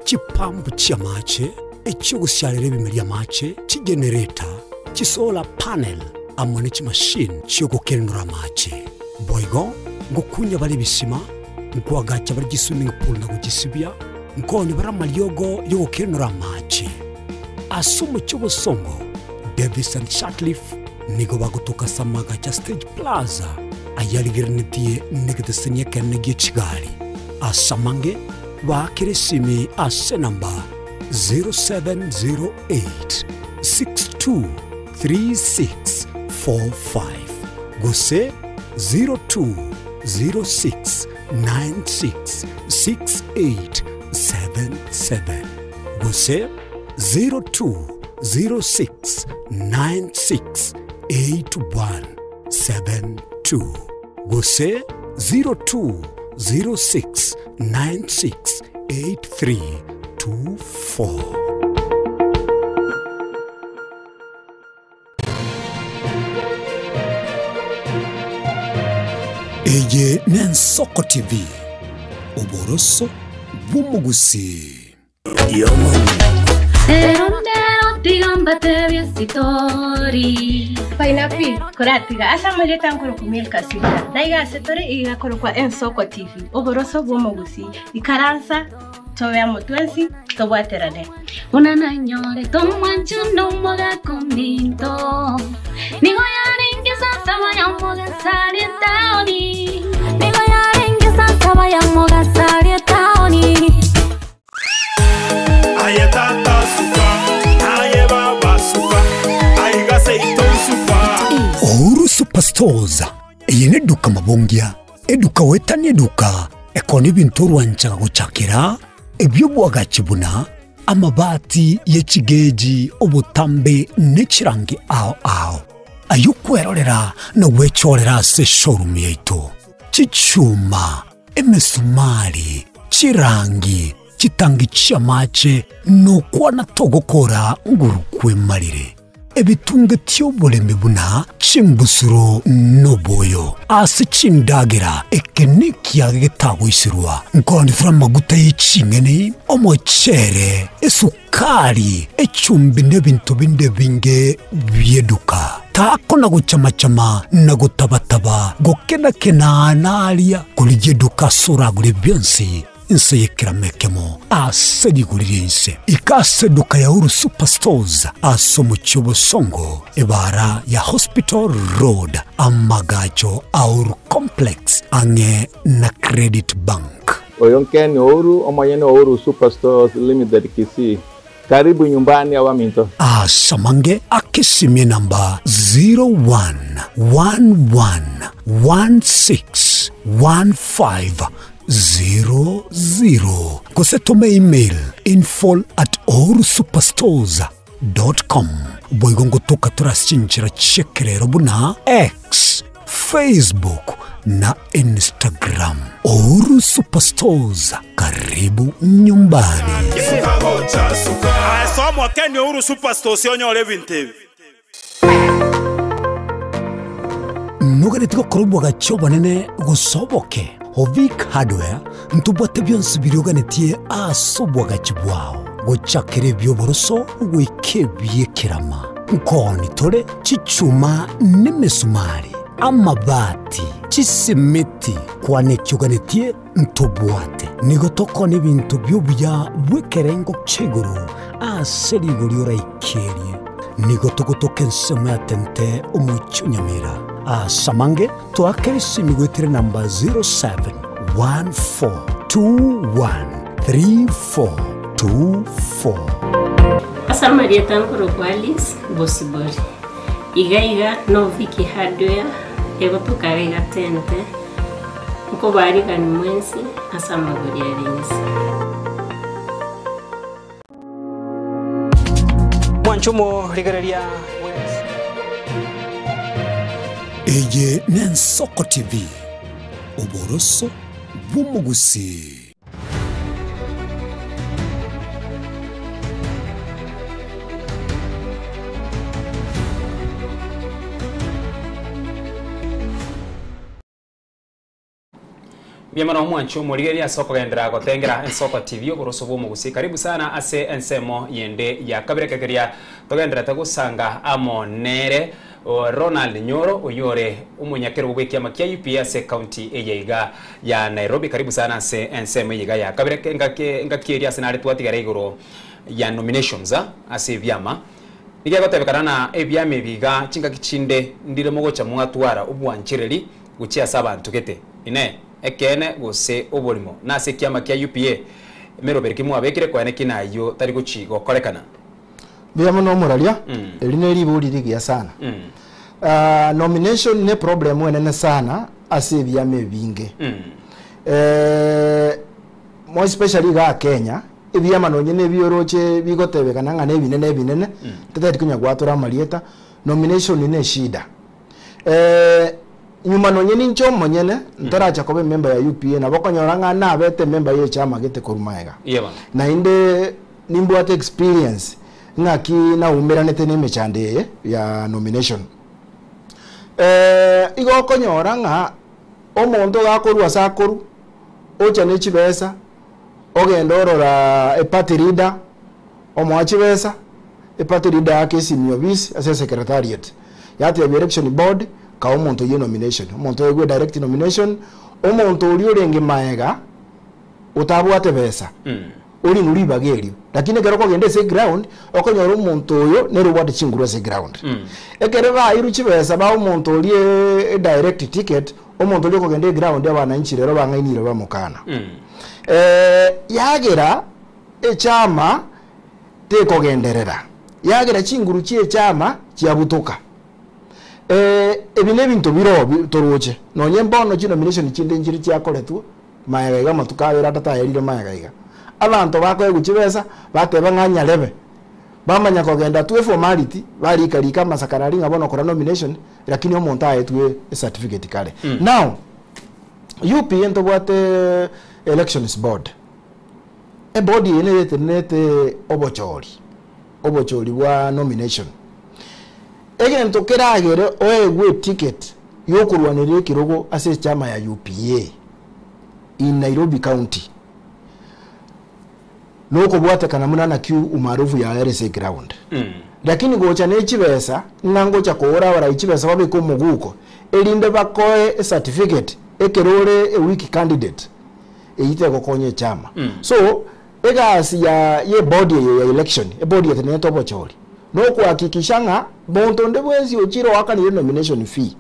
Speaker 3: chipampu chi'amache, echi'ogosiarera ebimeri amache, chigenerator, chisolar panel, amo ne chimashini chi'ogokenenora amache. Boigo ngokunya bare ebisima, nkoagacha bare chiswimming pool na gochisibia, nkoonia bare amariogo y'ogokenenora amache. Ase omochie obosongo, Davis and Shirtliff nigo bagotoka ase amagacho a Stage Plaza ayarigereretie negeteseni ekenene gie chigari. Ase amange, baakere esimi ase enamba 0708 623645 gose 0206 966877 gose 0206 968172 gose 0206 968324. Eye n'Ensoko TV, oboroso bw'omogusii.
Speaker 8: Ero ndero tiga mbatebie esitori.
Speaker 9: Pineapple koratiga ase amarieta nkorokwa Milka Sita naiga ase tore igakorokwa Ensoko TV oboroso bw'omogusii ikaransa tobe amo twensi tobwaterane.
Speaker 8: Buna nanyorete omwancho nomogaka ominto nigo yarenge saa saba ya mogasari etaoni nigo yarenge saa saba ya mogasari etaoni.
Speaker 10: Aye tata suka, aye baba suka, aiga seito suka.
Speaker 3: Uhuru Superstores eye neduka mabongia eduka wetania eduka ekona ebinto orwanchaga gochakera ebiobwagachi buna amabati ye chigeji obotambe ne chirangi ao ao ayio kwerorera na gwechorera ase eshowroom yaito chichuma emesumari chirangi chitangi chi'amache nokwana togokora nguru kwemarire ebitunge ti'oboremi buna chimbusuro noboyo ase chindagera eke nekiage getagoiserwa nkonithora amaguta y'eching'eni omochere esukari echumbi nebinto binde binge bieduka takona gochamachama na gotabataba gokenakena naria korigia eduka ase oragure bionsi inse y'ekeramekemo ase rigori ri'ense ikase eduka ya Uhuru Superstores ase omochie obosongo ebara ya Hospital Road amagacho a Uhuru Complex ang'e na Credit Bank.
Speaker 11: Oyo Ken Uhuru, omonyene Uhuru Superstores Limited Kisii. Karibu nyumbani abaminto.
Speaker 3: Asamange akesimie namba 0111161500 gose tome email info at uhurusuperstores.com boigo ngotoka torase chinchera chi'ekerero buna X, Facebook na Instagram. Uhuru Superstores, karibu nyumbani.
Speaker 10: Somwa Ken Uhuru Superstores onyore ebinto ebi.
Speaker 3: Noganeti gokora obwagachi obonene gose oboke Hovik Hardware ntobwate bionsi birioganetie ase obwagachi bwao gochakera ebioboroso goika ebiekerama nkoni tore chichuma nemesumari amabati chisimiti kwana ekioganetie ntobwate nigo tokona ebinto biobuya bw'ekerengo kia igoro ase rigori oraikerie. Nigo togotoka ensemo ya Tente omochie o Nyamira. Ase amange toakere esimi goetera enamba 0714213424.
Speaker 12: Ase amarieta nkorokwa Alice Bosibori. Iga iga no Vicky Hardware egotoka iga iga Tente, nkobarigani mwensi ase amagori are inse.
Speaker 13: Mwanche omorigereria bwensi.
Speaker 3: Eye n'Ensoko TV, oboroso bw'omogusii.
Speaker 4: Mbuya mono omwanchi omorigereria ase okogenderera gotengera Ensoko TV oboroso bwa omogusii. Karibu sana ase ensemo yende ya kabere kekeria togendererete gosanga amo nere Ronald Nyoro oyio ore omonyakerogo bw'ekiama kia UPA ase ekaunti eye iga ya Nairobi. Karibu sana ase ensemo eye iga ya kabere engaki engaki eria ase nare twatigara igoro ya nominations ase ebiama. Nigo egotebekana na ebiama ebi iga chingaki chinde ndire mogocha mwatwara obwanchereri gochia ase abanto gete. Inee! Ekeene gose oborimo? Nase ekiama kia UPA emeroberi ki mwabekire koene ki nayio tari gochi gokorekana?
Speaker 5: Mbuya mono omoraria, eri ne ribori rigiya sana. Ah, nomination ne problem enene sana ase ebiama ebinge. Eh, more especially igaa Kenya, ebiama nonye na ebi oroche bigotebekana ng'a nebinene ebinene, totari konya gwatora amarieta, nomination ne eshida. Eh, nyuma nonye ninche omonyene, ntaracha koba emember ya UPA, nabo okonyora ng'a nabete emember ya echama gete korwa magega.
Speaker 4: Yebo.
Speaker 5: Naende nimbwate experience ng'aki naumeranete na emechando eye ya nomination. Eh, igo okonyora ng'a omonto iga akorwa ase akorwa, ocha ne chibesa, ogenda orora eparty leader, omoa chibesa, eparty leader ake esimi ofisi ase esecretariat, yatebia election board, kaa omonto oyio enomination, omonto oegwe direct nomination, omonto oria orenge maega, otabwate besa, orinwe ribaga erio. Lakini ekero okogenda ase eground, okonyora omonto oyo nere obwate chinguru ase eground. Ekero bairwe chibesa bae omonto oria edirect ticket, omonto oria okogenda eground abananchi rero bang'ainire bamokana. Yagera echama tekogenderera, yagera chinguru chia echama chiabutoka. Ebi na ebinto bire oo toroche, nonye mbono chinomination chinde nchire chiakoretwe, Magega iga amatuko abere atato ayerire magega iga, abanto bakoegwa chibesa, bateba ng'a nyarebe, bamanya kogenda to eformality, barika rika amasakara aria ng'a bono kora nomination, lakini omonto aetwe ecertificate kare. Now, UPA ntobwate elections board, eboard eye nere etenenerete obochori, obochori bwa nomination. Egento keragere oegwe eticket yokorwanerera ekerogo ase echama ya UPA in Nairobi County nokobwatekana buna naki umaarufu yaye ere ase eground. Lakini gocha ne chibesa ng'a ngocha koora abarai chibesa babeke omoguko erinde bakoe ecertificate ekero ore a weak candidate eyio tegokonya echama. So egasi ya ye eboard eye ya election, eboard etenenerete obochori Nokohakikisha ng'a monto onde bwensi ochire oakanire nomination fee,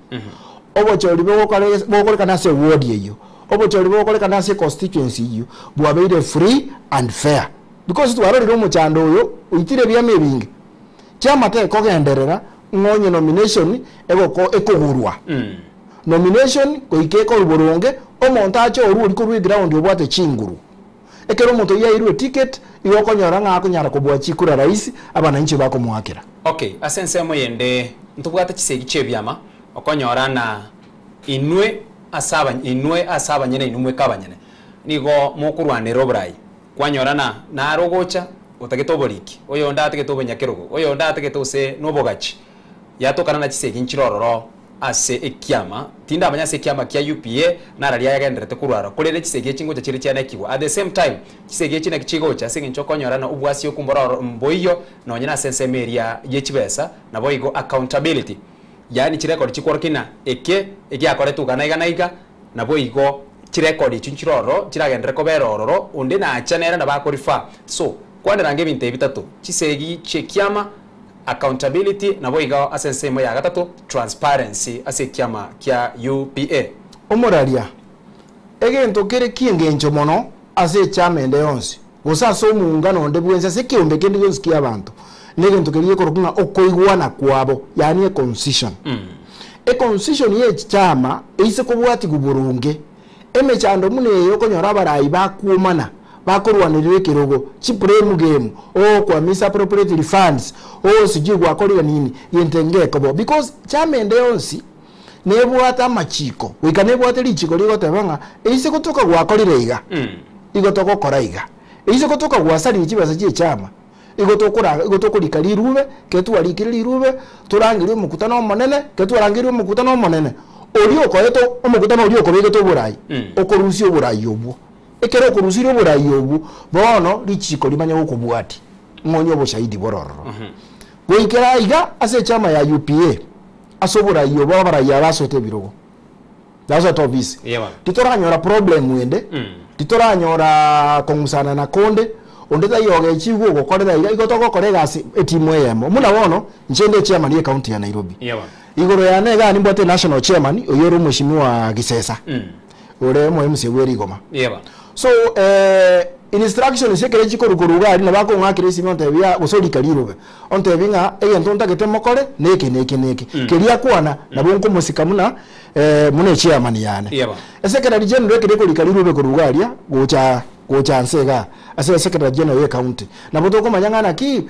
Speaker 5: obochori bogokorekana ase eward eyio, obochori bogokorekana ase econstituency eyio, bwabeire free and fair. Because twarorire omochando oyo oitire ebiama ebinge, chiama tekogenderera ng'a onye nomination egoko ekogorwa. Nomination goika ekorwa boronge, omonto ache orwe oria korwa eground obwate chinguru. Ekero omonto oyio airwe eticket, igo okonyora ng'a akonyara kobua chikura rahisi, abananchi bakomoakera.
Speaker 4: Okay, ase ensemo yende ntobwate chisegi chi'ebiama, okonyora na inwe ase aba inwe ase abanyene inwe mweka abanyene, nigo mokorwanera oborai. Kwanyora na nare ogocha otagete oboriki, oyonde atagete obonyakerogo, oyonde atagete gose na obogachi. Yatokana na chisegi nchire ororo ase ekiama, tindamanya ase ekiama kia UPA nararia ayagendererete korwa aro, korende chisegi echi ngocha chire chianekigwa. At the same time, chisegi echi naki chigocha ase eng'encho okonyora na obwasioku mboro oro mboiyo nonye nase ensemo eria ye chibesa, naboigo accountability, yaani chirekodi chikworokia ng'a eke egiakoretwe iga na iga na iga, naboigo chirekodi echio nchire ororo chiragenderere kobera ororo, onde nacha nere nabo ako refer. So. Kwaneranga ebinto ebi bitato, chisegi chi'ekiama, accountability, naboigo ase ensemo ya gatato, transparency ase ekiama kia UPA.
Speaker 5: Omoraria, egento kere ki'engencho mono ase echama ende yonsi, gose ase omongano onde bwensi, ase ekeombe kende gionsi ki'abanto, negento keria gekorokwa ng'a okoigwana kwabo, yaani econcision. Econcision y'echama eise kobwatigwa boronge, Emechando buna eye okonyora abarai bakwomana, bakorwanerera ekerogo, chiblame game, oh kwa misappropriated funds, oh sijui gwakorire nini, gento ngekobo. Because chama ende yonsi nebwate amachiko, goika nebwate richiko rigoteba ng'a eise gotoka gwakorire iga, igo togokora iga. Eise gotoka gwasarire chibesa chia echama, igo tokora igo tokorika rirube, ekero twarikire rirube, torangerie omokutano omonene, ekero twarangeire omokutano omonene, oria okoete omokutano oria okobegete oborai, okorusia oborai obwo. Ekero okorusirie oborai obwo, bono richiko rimanye gokobwatia, ng'a onye oboshahidi bore ororo. Goikera aiga ase echama ya UPA, ase oborai obo abarai aba basoete ebirogo, basoete ofisi, titoranyora problem ende, titoranyora kong'usanana konde, onde taiyo ogechigwa ogokorera iga, igo togokora egasi etimu eyemo. Buna bono, inche nde echairman ye ecounty ya Nairobi. Igoro yane igaa nimbwate enational chairman, oyio ore omweshimiwa Gisesa, ore omo MCA bwe Rigoma. So instructions ekere chikorwa korwa iga aria nabo akong'akera esimi ontebia gose orika rirobe, ontebie ng'a egento ntagete mokore neke neke neke. Keria akwana nabo nkomosika buna buna echairman yane. Esecretary general ekere ekorika rirobe korwa iga aria gocha gocha nse igaa ase esecretary general ye ecounty, nabo tokomanya ng'a naki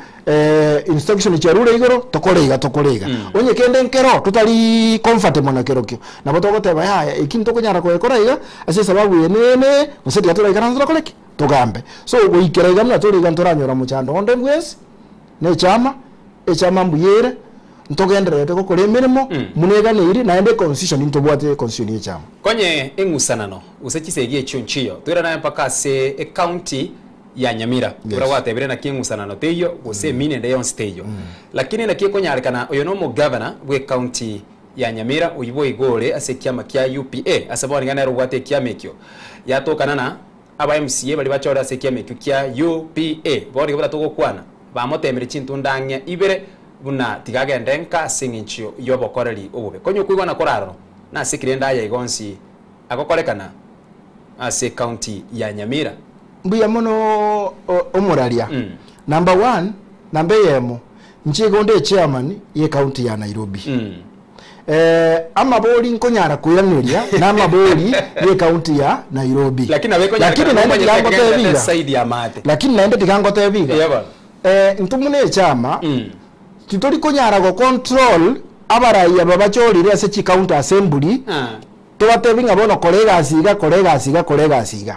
Speaker 5: instruction chiarure igoro tokore iga tokore iga. Onye kende nkero totari comfortable na kerokio, nabo togoteba yaya eki ntokonyara koyekora iga ase esababu eye neye neye, gose tiga toraikaranse tokore ki? Togambe. So goikera iga buna tore iga ntoranyora mochando onde bwensi, na echama, echama mbuya ere, ntogendererete gokora emeremo buna eganeiri naende econstitution ntobwate econstitution ya echama.
Speaker 4: Konye eng'usanano gose chisegi echio nchiyo, toirane mpaka ase ecounty ya Nyamira. Buna gwatebire naki eng'usanano teiyo gose emini ende yonsi teiyo. Lakini naki ekonyarekana oyo nomogavana bw'ecounty ya Nyamira oyio boigo ore ase ekiama kia UPA ase bono iga nere obwate ekiama ekio yatokana na aba MCA baria bachore ase ekiama ekio kia UPA bono iga buna togokwana bamotemire chintunda ang'e ibere buna tiga agende nka ase eng'encho y'obokoreri obobe. Konya okoigwana kore aroro nase ki rende aya iga onsi agokorekana ase ecounty ya Nyamira?
Speaker 5: Mbuya mono omoraria. Number one, namba eyemo, inche igo nde echairman ye county ya Nairobi. Amabori nkonyara koiraneria na amabori ye county ya Nairobi.
Speaker 4: Lakini nabo
Speaker 5: Lakini
Speaker 4: ekonyarekana
Speaker 5: naende tiga
Speaker 4: nomanyete
Speaker 5: ngotebi
Speaker 4: ekegenderete
Speaker 5: iga.
Speaker 4: side ya maate.
Speaker 5: Lakini naende tiga ngotebi iga.
Speaker 4: Eya bono.
Speaker 5: Intwe buna echama, titori konyara go control abarai aba bachorire ase chi county assembly, Tobatebi ng'a bono kora egasi iga, kora egasi iga, kora egasi iga.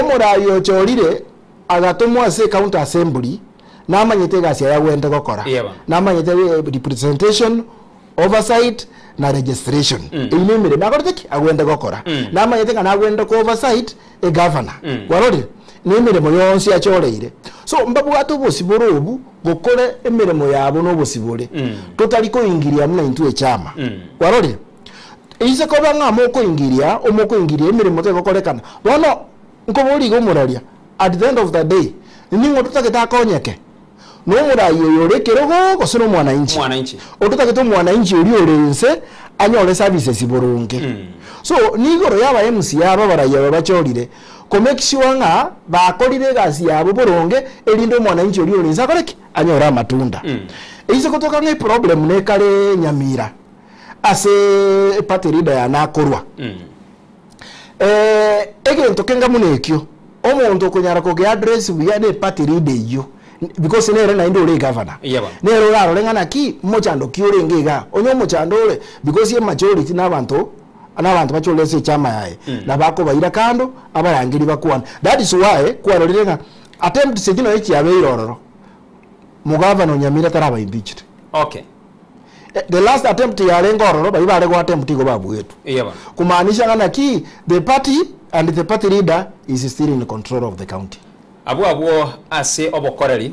Speaker 5: Omoraai ochorire agatomwa ase ecounty assembly namanyete egasi yaye agwenerete gokora. Namanyete representation, oversight na registration. Eyio ne emeremo akorete ki? Agwenerete gokora. Namanyete ng'a nagwenerete ko oversight egavana. Kwarorire? Ne emeremo yonsi achoreire. So mbabwate obosibore obwo gokora emeremo yabo na obosibore. Totari koingiria buna intwe echama. Kwarorire? Inse koba ng'a mokoingiria, omokoingiria emeremo tegokorekana. Bono nkoboria iga omoraria, at the end of the day, ning'o totagete akonyeke? Nomorai oyo ore ekerogo gose nomwananchi?
Speaker 4: Omwananchi.
Speaker 5: Ototagete omwananchi oria ore inse anyore services boronge. So nigoro ya aba MCA aba abarai aba bachorire, ko make sure ng'a bakorire egasi yabo boronge erinde omwananchi oria ore inse akore ki? Anyore amatunda. Inse gotoka ng'a eproblem nekare Nyamira. Ase eparty leader yane akorwa. Egento kenga buna ekio, omonto okonyara koge address buya ne eparty leader eyio, because nere naende ore egavana. Nere orarore ng'a naki, mochando ki orenge igaa, onye omochando ore, because emajority na abanto, na abanto bachorire ase echama yaye, nabo akobaira kando, abarangerie bakwane. That is why kwarorire ng'a attempts echio nonye chiabeire ororo, mogavana o Nyamira taraba impeached.
Speaker 4: Okay.
Speaker 5: The last attempt yarenge ororo baria bare go attempt igo babuetwe.
Speaker 4: Eya bono.
Speaker 5: Kumaanisha ng'a naki the party and the party leader is still in control of the county.
Speaker 4: Abwo abwo ase obokoreri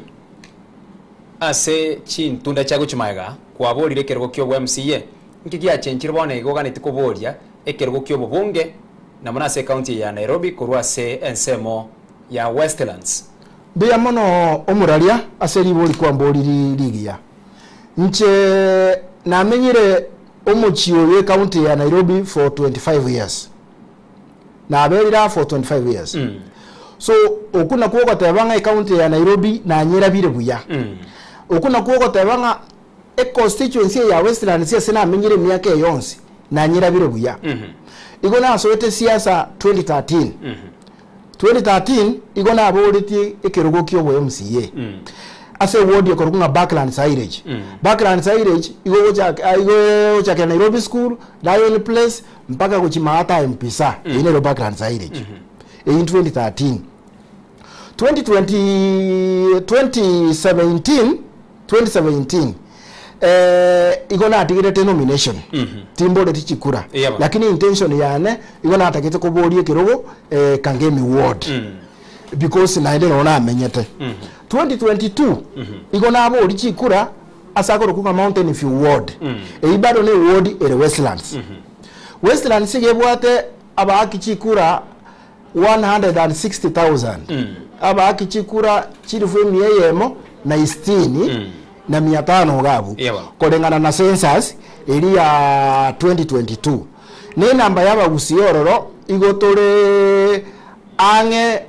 Speaker 4: ase chintunda chia gochia magega kwaborire ekerogo kia obo MCA nki giachenchire bono iga oganeti koboria ekerogo kia obobunge na mono ase ecounty eye ya Nairobi korwa ase ensemo ya Westlands.
Speaker 5: Mbuya mono omoraria ase ribori kwamboriri rigiya. Inche namenyire omochie oyo ecounty ya Nairobi for 25 years. Naberire aa for 25 years. So okwo nakwo ogoteba ng'a ecounty ya Nairobi nanyerabire buya. Okwo nakwo ogoteba ng'a econstituency eye ya Westlands ase namenyire emiaka eye yonsi nanyerabire buya. Igo nasoete siasa 2013. 2013 igo naboretie ekerogo kia obo MCA ase eward ekorokwa ng'a Parklands Highridge. Parklands Highridge igo ogochaka igo egochakera Nairobi School, Lion Place mpaka gochia Maata Mpisa, eyio nero Parklands Highridge. Eyio 2013. 2020 2017 2017 eh, igo natigerete nomination timboreti chikura
Speaker 4: Yebo.
Speaker 5: lakini intention yane igo natagete koboria ekerogo eh, Kangemi ward because naende noro namenyete 2022 igo nabori chikura ase akorokwa ng'a Mountain View ward eyio bado ne ward ere Westlands Westlands iga ebwate abaaki chikura 160,000 abaaki chikura chilifu emia eyemo na isitini na mia tano iga abwo, koreng'ana na census eria ya 2022. Na enamba y'abagusii ororo igo tore ang'e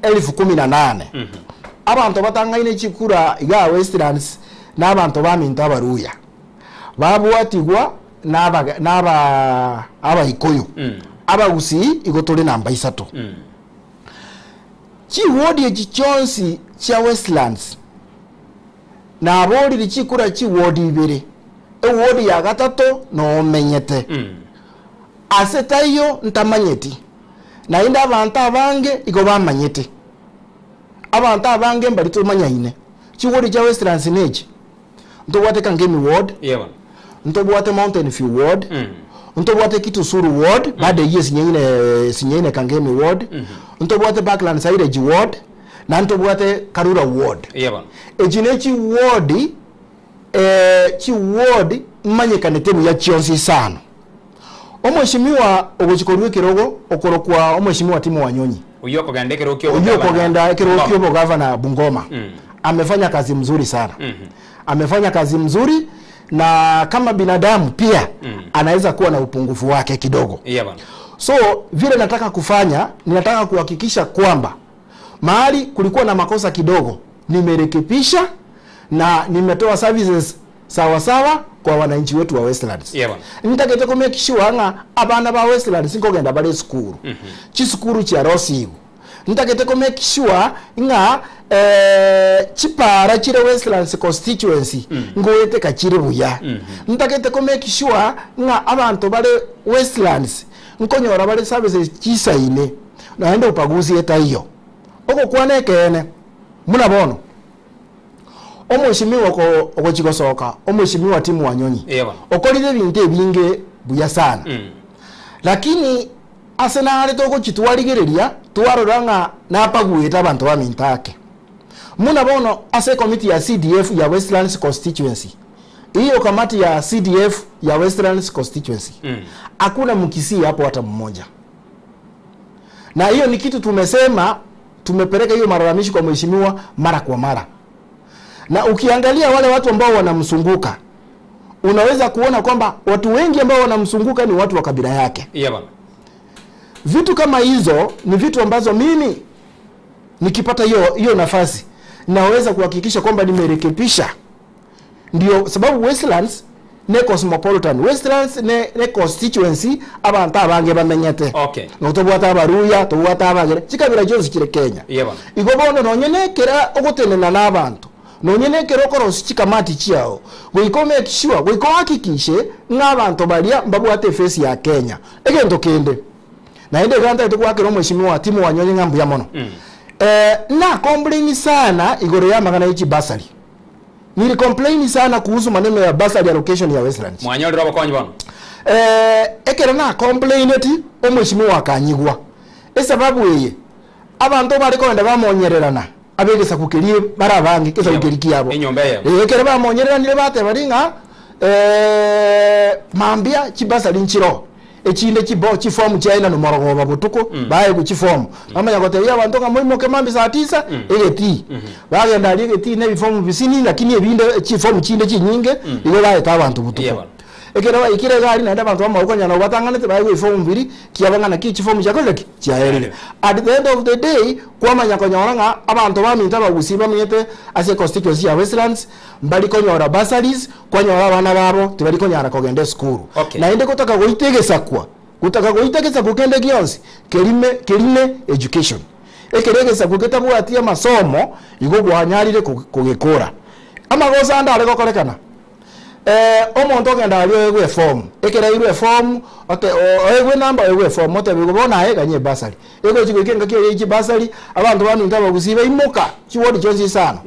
Speaker 5: elfu kumi na nane. Abanto batang'aine chikura igaa Westlands na abanto baminto Abaluhya, babwatigwa na aba na aba Abaikuyu. Abagusii igo tore namba isato. Chiwodi echi chionsi chia Westlands naborire chikura chiwodi ibere, ewodi ya gatato nomenyete. Ase taiyo ntamanyeti, naende abanto abange igo bamanyete. Abanto abange mbari tomanyaine. Chiwodi chia Westlands nechi, ntobwate Kangemi ward, ntobwate Mountain View ward, ntobwate Kitusuru ward, bado eyio esinyaine esinyaine Kangemi ward, ntobwate Parklands Highridge ward, na ntobwate Karura ward. Echi ne chiward eh, chiward mmanyekanete buya chionsi isano. Omweshimiwa ogochia korwa ekerogo okorokwa Omweshimiwa Timo Wanyonyi.
Speaker 4: Oyio okogenda ekerogo kia
Speaker 5: Oyio
Speaker 4: obogavana
Speaker 5: okogenda ekerogo
Speaker 4: Bungoma.
Speaker 5: kia obogavana Bungoma. Amefanya kazi mzuri sana. Amefanya kazi mzuri na kama binadamu pia anaweza kuwa na upungufu wake kidogo.
Speaker 4: Iya bwana.
Speaker 5: So vile nataka kufanya, ninataka kuhakikisha kwamba mahali kulikuwa na makosa kidogo nimerekebisha na nimetoa services sawa sawa kwa wananchi wetu wa Westlands.
Speaker 4: Iya bwana.
Speaker 5: Nitagete ku make sure ng'a abana ba Westlands nkogenda bare esukuru. Chisukuru chia Rosigo. Nitagete ku make sure ng'a eh, chipara chire Westlands constituency ngoeteka chire buya. Ntagete ku make sure ng'a abanto bare Westlands nkonyora bare services chisaine naende upaguzi etaiyo. Ogokwana ekeene buna bono omweshimiwa oko ogochi gosoka omweshimiwa Tim Wanyonyi
Speaker 4: Iya bono.
Speaker 5: okorire ebinto ebinge buya sana lakini ase nare togochi twarigereria twarora ng'a napaguete abanto baminto ake. Muna bono ase ekomiti ya CDF ya Westlands constituency, hiyo kamati ya CDF ya Westlands constituency hakuna mkisii hapo hata mmoja, na hiyo ni kitu tumesema, tumepeleka hiyo malalamishi kwa mheshimiwa mara kwa mara, na ukiangalia wale watu ambao wanamzunguka unaweza kuona kwamba watu wengi ambao wanamzunguka ni watu wa kabila yake.
Speaker 4: Iya bwana.
Speaker 5: Vitu kama hizo ni vitu ambazo mimi nikipata hiyo hiyo nafasi naweza kuhakikisha kwamba nimerekebisha. Ndio sababu Westlands ne cosmopolitan, Westlands ne, ne constituency abantu abange bamenyete.
Speaker 4: Okay.
Speaker 5: No tobwate Abaruya, tobwate Abagere, chikabira chionsi chire Kenya.
Speaker 4: Iya bwana.
Speaker 5: Igo bono nonye nekera ogotenena na abanto nonye nekera okorosia chikamati chiao goika omake sure goika ohakikishe ng'a abanto baria mbabwate efesi ya Kenya. Egento kende naende iga ntagete goakera omweshimiwa Timo Wanyonyi ng'a mbuya mono. Eh, na complain sana igoro ya amang'ana ya chibasari. Nili complain sana kuhusu maneno ya bursary allocation ya Westlands.
Speaker 4: Mwanyorire obokonyi bono.
Speaker 5: Eh, ekero na complaineti omweshimiwa akanyigwa. Esababu eye abanto bare kogenda bamonyererana abegesaku keria bare abange kesaku keria kiabo.
Speaker 4: Enyomba eyemo.
Speaker 5: Eh, ekero bamonyereranire bateba ring'a eh, mambia chibasari nchiro. Echinde chibo chifomu chiaenanwa morogoba botuko, baegwa chifomu. Bamanya gotebia abanto ng'a moimoke mambia saa tisa, egetii. Bagenda aria egetii na ebifomu bisini, lakini ebinde chifomu chinde chinyinge, igo baete abanto botuko. Ekero baikire iga aria naende abanto bamanya konyora nabo batang'anete baegwa ebifomu biria, kiaba ng'a naki chifomu chiakorire ki? Chiaerire. At the end of the day, kwamanya konyora ng'a abanto baminto abagusii bamenyete ase econstituency ya Westlands, mbari konyora bursaries, kwanyora abana babo tibari konyara kogenda esukuru.
Speaker 4: Okay.
Speaker 5: Naende gotaka goita egesakwa, gotaka goita egesaku kende gionsi, kerime kerine education. Ekero egesaku getabwati amasomo, igo kwanyarire ko kogekora. Amagoso ande are gokorekana, omonto ogenda aria oegwe eform, ekero airwe eform, ote oegwe enamba oegwe eform, otebigwe bono aye ganya ebursary. Egochi goika engaki eria ye chibursary, abanto baminto abagusii baimoka, chiward chionsi isano,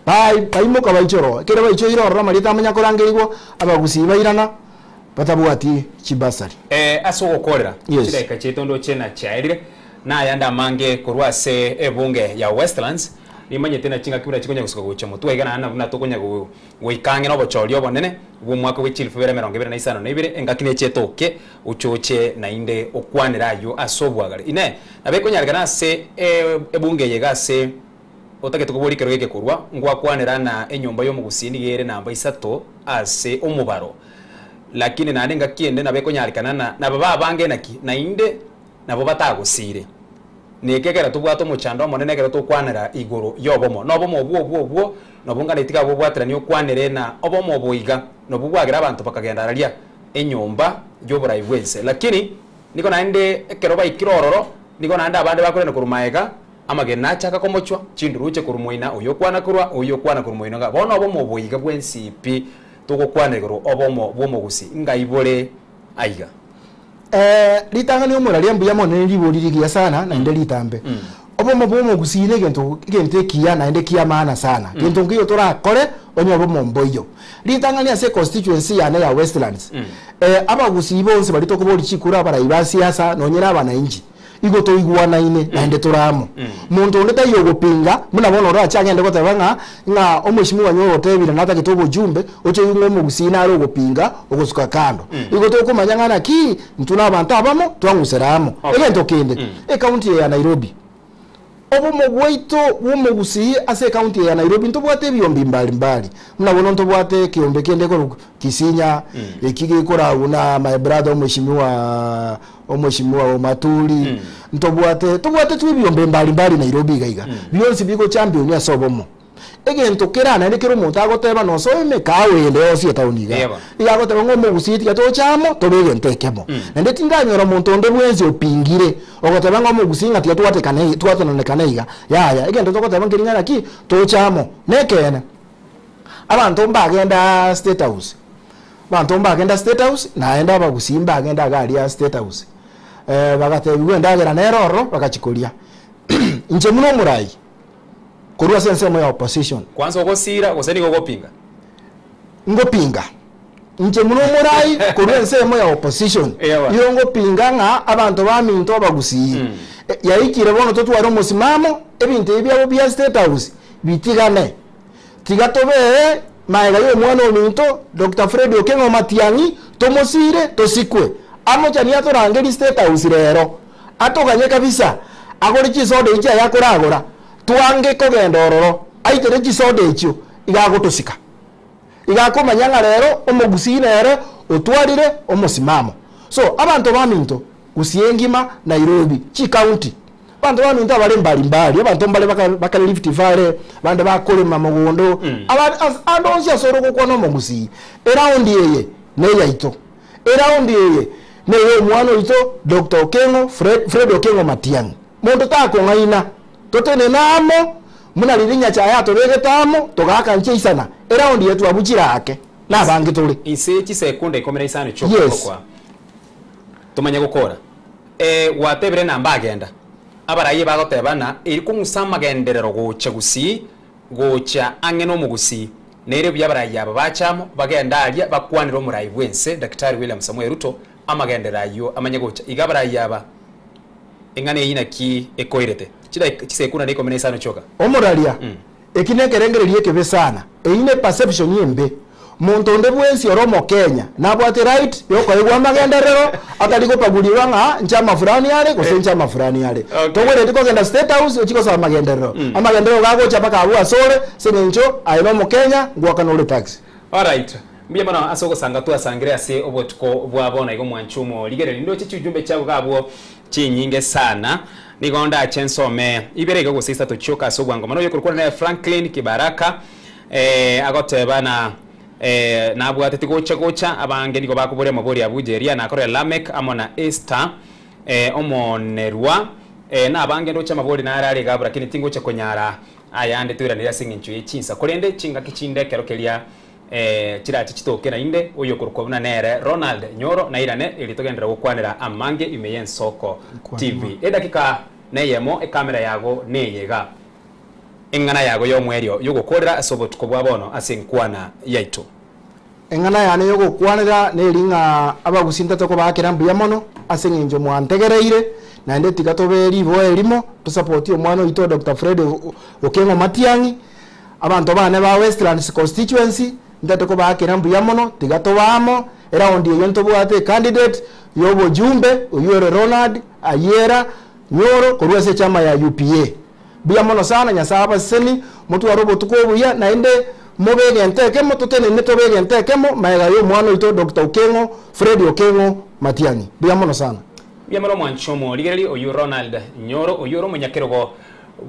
Speaker 5: bai baimoka baichora oo. Ekero baichoire ororo amarieta amanya korangerigwa, abagusii bairana batabwati chibursary.
Speaker 4: Ase ogokorera,
Speaker 5: Yes.
Speaker 4: chidaeka chiaito ndoche na chiaerire, na ayande amange korwa ase ebunge ya Westlands, nimanyete na chingaki buna chikonya gosuka gochia motwe iga naende buna tokonya goika ang'e na obochori obonene bw'omwaka bwe chilifu ibere emerongo ebere na isano na ibere, engaki neche etoke ochoche naende okwanere ayio ase obwagare. Inee! Nabo ekonyarekana ase ebunge eye iga ase otagete koboria ekerogo eke korwa, ngwakwanera na enyomba y'omogusii nigo ere namba isato ase omobaro? Lakini naende engaki ende nabo ekonyarekana na nabo babange naki, naende nabo batagosiire. Neke ekero tobwate omochando omonene ekero tokwanera igoro y'obomo. Na obomo obwo obwo obwo nobwo nganeti iga bobwateranie okwanere na obomo obo iga nobwo bwagera abanto bakagenda araria enyomba y'oborai bw'ense. Lakini nigo naende ekero baikire ororo nigo naende abande bakorenda korwa maega amagena achaka komochwa, chinduruche korwa moina oyo okwana korwa oyo okwana korwa moino iga. Bono obomo obo iga bwensi pi togokwana igoro obomo bw'omogusii ngai bore aiga.
Speaker 5: Ritang'ani omoraria mbuya mono ne ribori rigiya sana naende ritambe. Obomo bwa omogusii ne egento egento ekiya naende kia maana sana. Gento nkeiyo torakore onye obomo mboiyo. Ritang'ani ase econstituency yane ya Westlands, abagusii bonsi baria tokoboria chikura abarai ba siasa nonye na abanainchi, igo toigwanaine naende tore amo. Monto onde taiyo ogopinga buna bono orache agende goteba ng'a ng'a omweshimiwa Nyoro otebire natagete obojumbe oche oigwe ng'a omogusii nare ogopinga ogosuka kando. Igo tokomanya ng'a naki intwe na abanto abamo twang'usera amo. Egento kende, ecounty eye ya Nairobi, obomo bwaito bw'omogusii ase ecounty eye ya Nairobi ntobwate ebiombe mbali mbali, buna bono ntobwate ekeombe kende korwa Kisinya, eki gekoragwa na my brother omweshimiwa Omweshimiwa Omaturi, ntobwate tobwate twe ebiombe mbali mbali Nairobi iga iga, bionsi bigochampioni ase obomo. Egento kera naende kera omonto agoteba nosoe emekawa ende yonsi etown iga,
Speaker 4: Yebo.
Speaker 5: iga agoteba ng'a omogusii tiga toche amo tobe egento ekemo. Naende tindanyora omonto onde bwensi opingire, ogoteba ng'a omogusii ng'a tiga twatekane twatenenekane iga, yaya, egento togoteba nkeri ng'a naki, toche amo. Nekeene, abanto mbagenda State House, Abanto mbagenda State House, naende abagusii mbagenda iga aria State House. Bagatebiwa endagera nere ororo, bagachia koria. Inche buna omorai, korwa ase ensemo ya opposition.
Speaker 4: Kwanza ogosira gose nigo ogopinga?
Speaker 5: Ngopinga. Inche buna omorai korwa ensemo ya opposition, igo ngopinga ng'a abanto baminto abagusii, yaikire bono totware omosimamo, ebinto ebi biabo bia State House bitigane. Tiga tobee magega y'omwana ominto Doctor Fred Okengo Matiang'i tomosire tosikwe. Amochani atorangerie State House rero atoganye kabisa agore chisoda echio aye akoragora twange kogenda ororo aitere chisoda echio iga agotosika. Iga akomanya ng'a rero omogusii nere otwarire omosimamo. So abanto baminto Gusii engima, Nairobi, chicounty Abanto baminto abare mbari mbari, abanto mbare bakare Rift Valley, abande bakorema mogondo, aba ase ande onsi ase ore ogokwana omogusii, eraundi eye neyaito. Eraundi eye neye omwana oito Doctor Okeng'o Fred Fred Okeng'o Matiang'i. Monto takong'aina, totenene amo buna riria Nyachae atobegete amo, togaaka nchia isana, eraundi eye twabuchire ake, nabange tore.
Speaker 4: Inse chisekunde ikomi na isano chi'okoboko
Speaker 5: Yes.
Speaker 4: kwa tomanye gokora. Gwatebire ng'a mbagenda. Abaraiye bagoteba ng'a eri kong'usa amagenderero gocha gusii, gocha ang'e nomogusii, nere buya abaraiye aba bache amo, bagende aria bakwanere omorai bw'ense, Daktari William Samoei Ruto, amagenderero ayio amanye gocha. Iga abaraiye aba eng'ana eyio naki ekoirete? Chidaika chisekunda ikomi na isano chioka.
Speaker 5: Omoraria, Eki nekerengererio ekebe sana. Eyio ne perception embe. Monto onde bwensi ore Omokenya nabwate right yokoigwa amagenderero atari gopagurirwa ng'a nchama fulani are gose nchama fulani are. Togwenereti kogenda State House ochie gosaba amagenderero. Amagenderero gagocha mpaka abwo asore ase eng'encho aye na Omokenya ngoakana ore tax.
Speaker 4: Alright. Mbuya mono ase ogosanga twasangire ase obotuko bwa bono iga omwanchi omorigereria. Ndoche chiujumbe chiago iga abwo chinyinge sana. Nigo ndache nsome ibere iga gose isato chioka ase obwango mono. Oyokorokwana nere Franklin Kibaraka eh, agoteba na eh, nabwateti gocha gocha abange nigo bakoboria amabori abuja eria nakorera Lameck amo na Esther eh, omonerwa eh, na abange ndoche amabori nare are iga abwo lakini tingocha konyara Ayande toiranere ase engencho ye chinsa, korende chingaki chinde ekero keria chirache chitoke naende oyokorokwa buna nere Ronald Nyoro nairane erio togenderere gokwanera amange ime y'Ensoko TV. Edakika neyemo ekamera yago neye iga. Eng'ana yago y'omwerio y'ogokorera ase obotuko bwa bono ase enkwana yaito.
Speaker 5: Eng'ana yane y'ogokwanera neri ng'a abagusii ntaete kobaakera mbuya mono ase eng'encho mwantegereire, naende tiga tobe riboa erimo, tosapotie omwana oito Doctor Fred Okengo Matiang'i, abanto bane ba Westlands constituency, ntaete kobaakera mbuya mono, tiga tobe amo, eraundi eyio ntobwate ecandidate ya obojumbe oyio ore Ronald Ayiera Nyoro korwa ase echama ya UPA. Mbuya mono sana, Nyasae abasesenie, motware obotuko obuya, naende mobe egento ekemo, totenene tobe egento ekemo, magega y'omwana oito Doctor Okeng'o, Fred Okeng'o Matiang'i. Mbuya mono sana.
Speaker 4: Mbuya mono omwanchi omorigereria oyio Ronald Nyoro, oyio ore omonyakerogo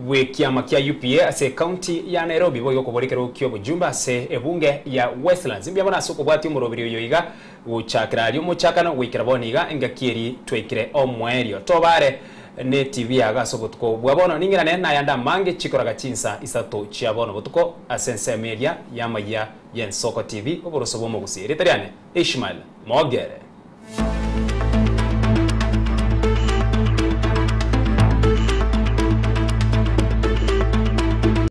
Speaker 4: bw'ekiama kia UPA ase ecounty ya Nairobi, boigo okobora ekerogo ki'obojumbe ase ebunge ya Westlands. Mbuya mono ase okobwatia omoroberi oyo iga gochakera aria omochakano goikera bono iga engaki eri twaikire omoerio. Tobare Ne TV yago ase obotuko bwa bono ning'irane nayande amange chikoraga chinsa isato chia bono botuko ase ensemo eria y'amayia y'Ensoko TV oboroso bw'omogusii. Erieta riane Ishmael Mogere.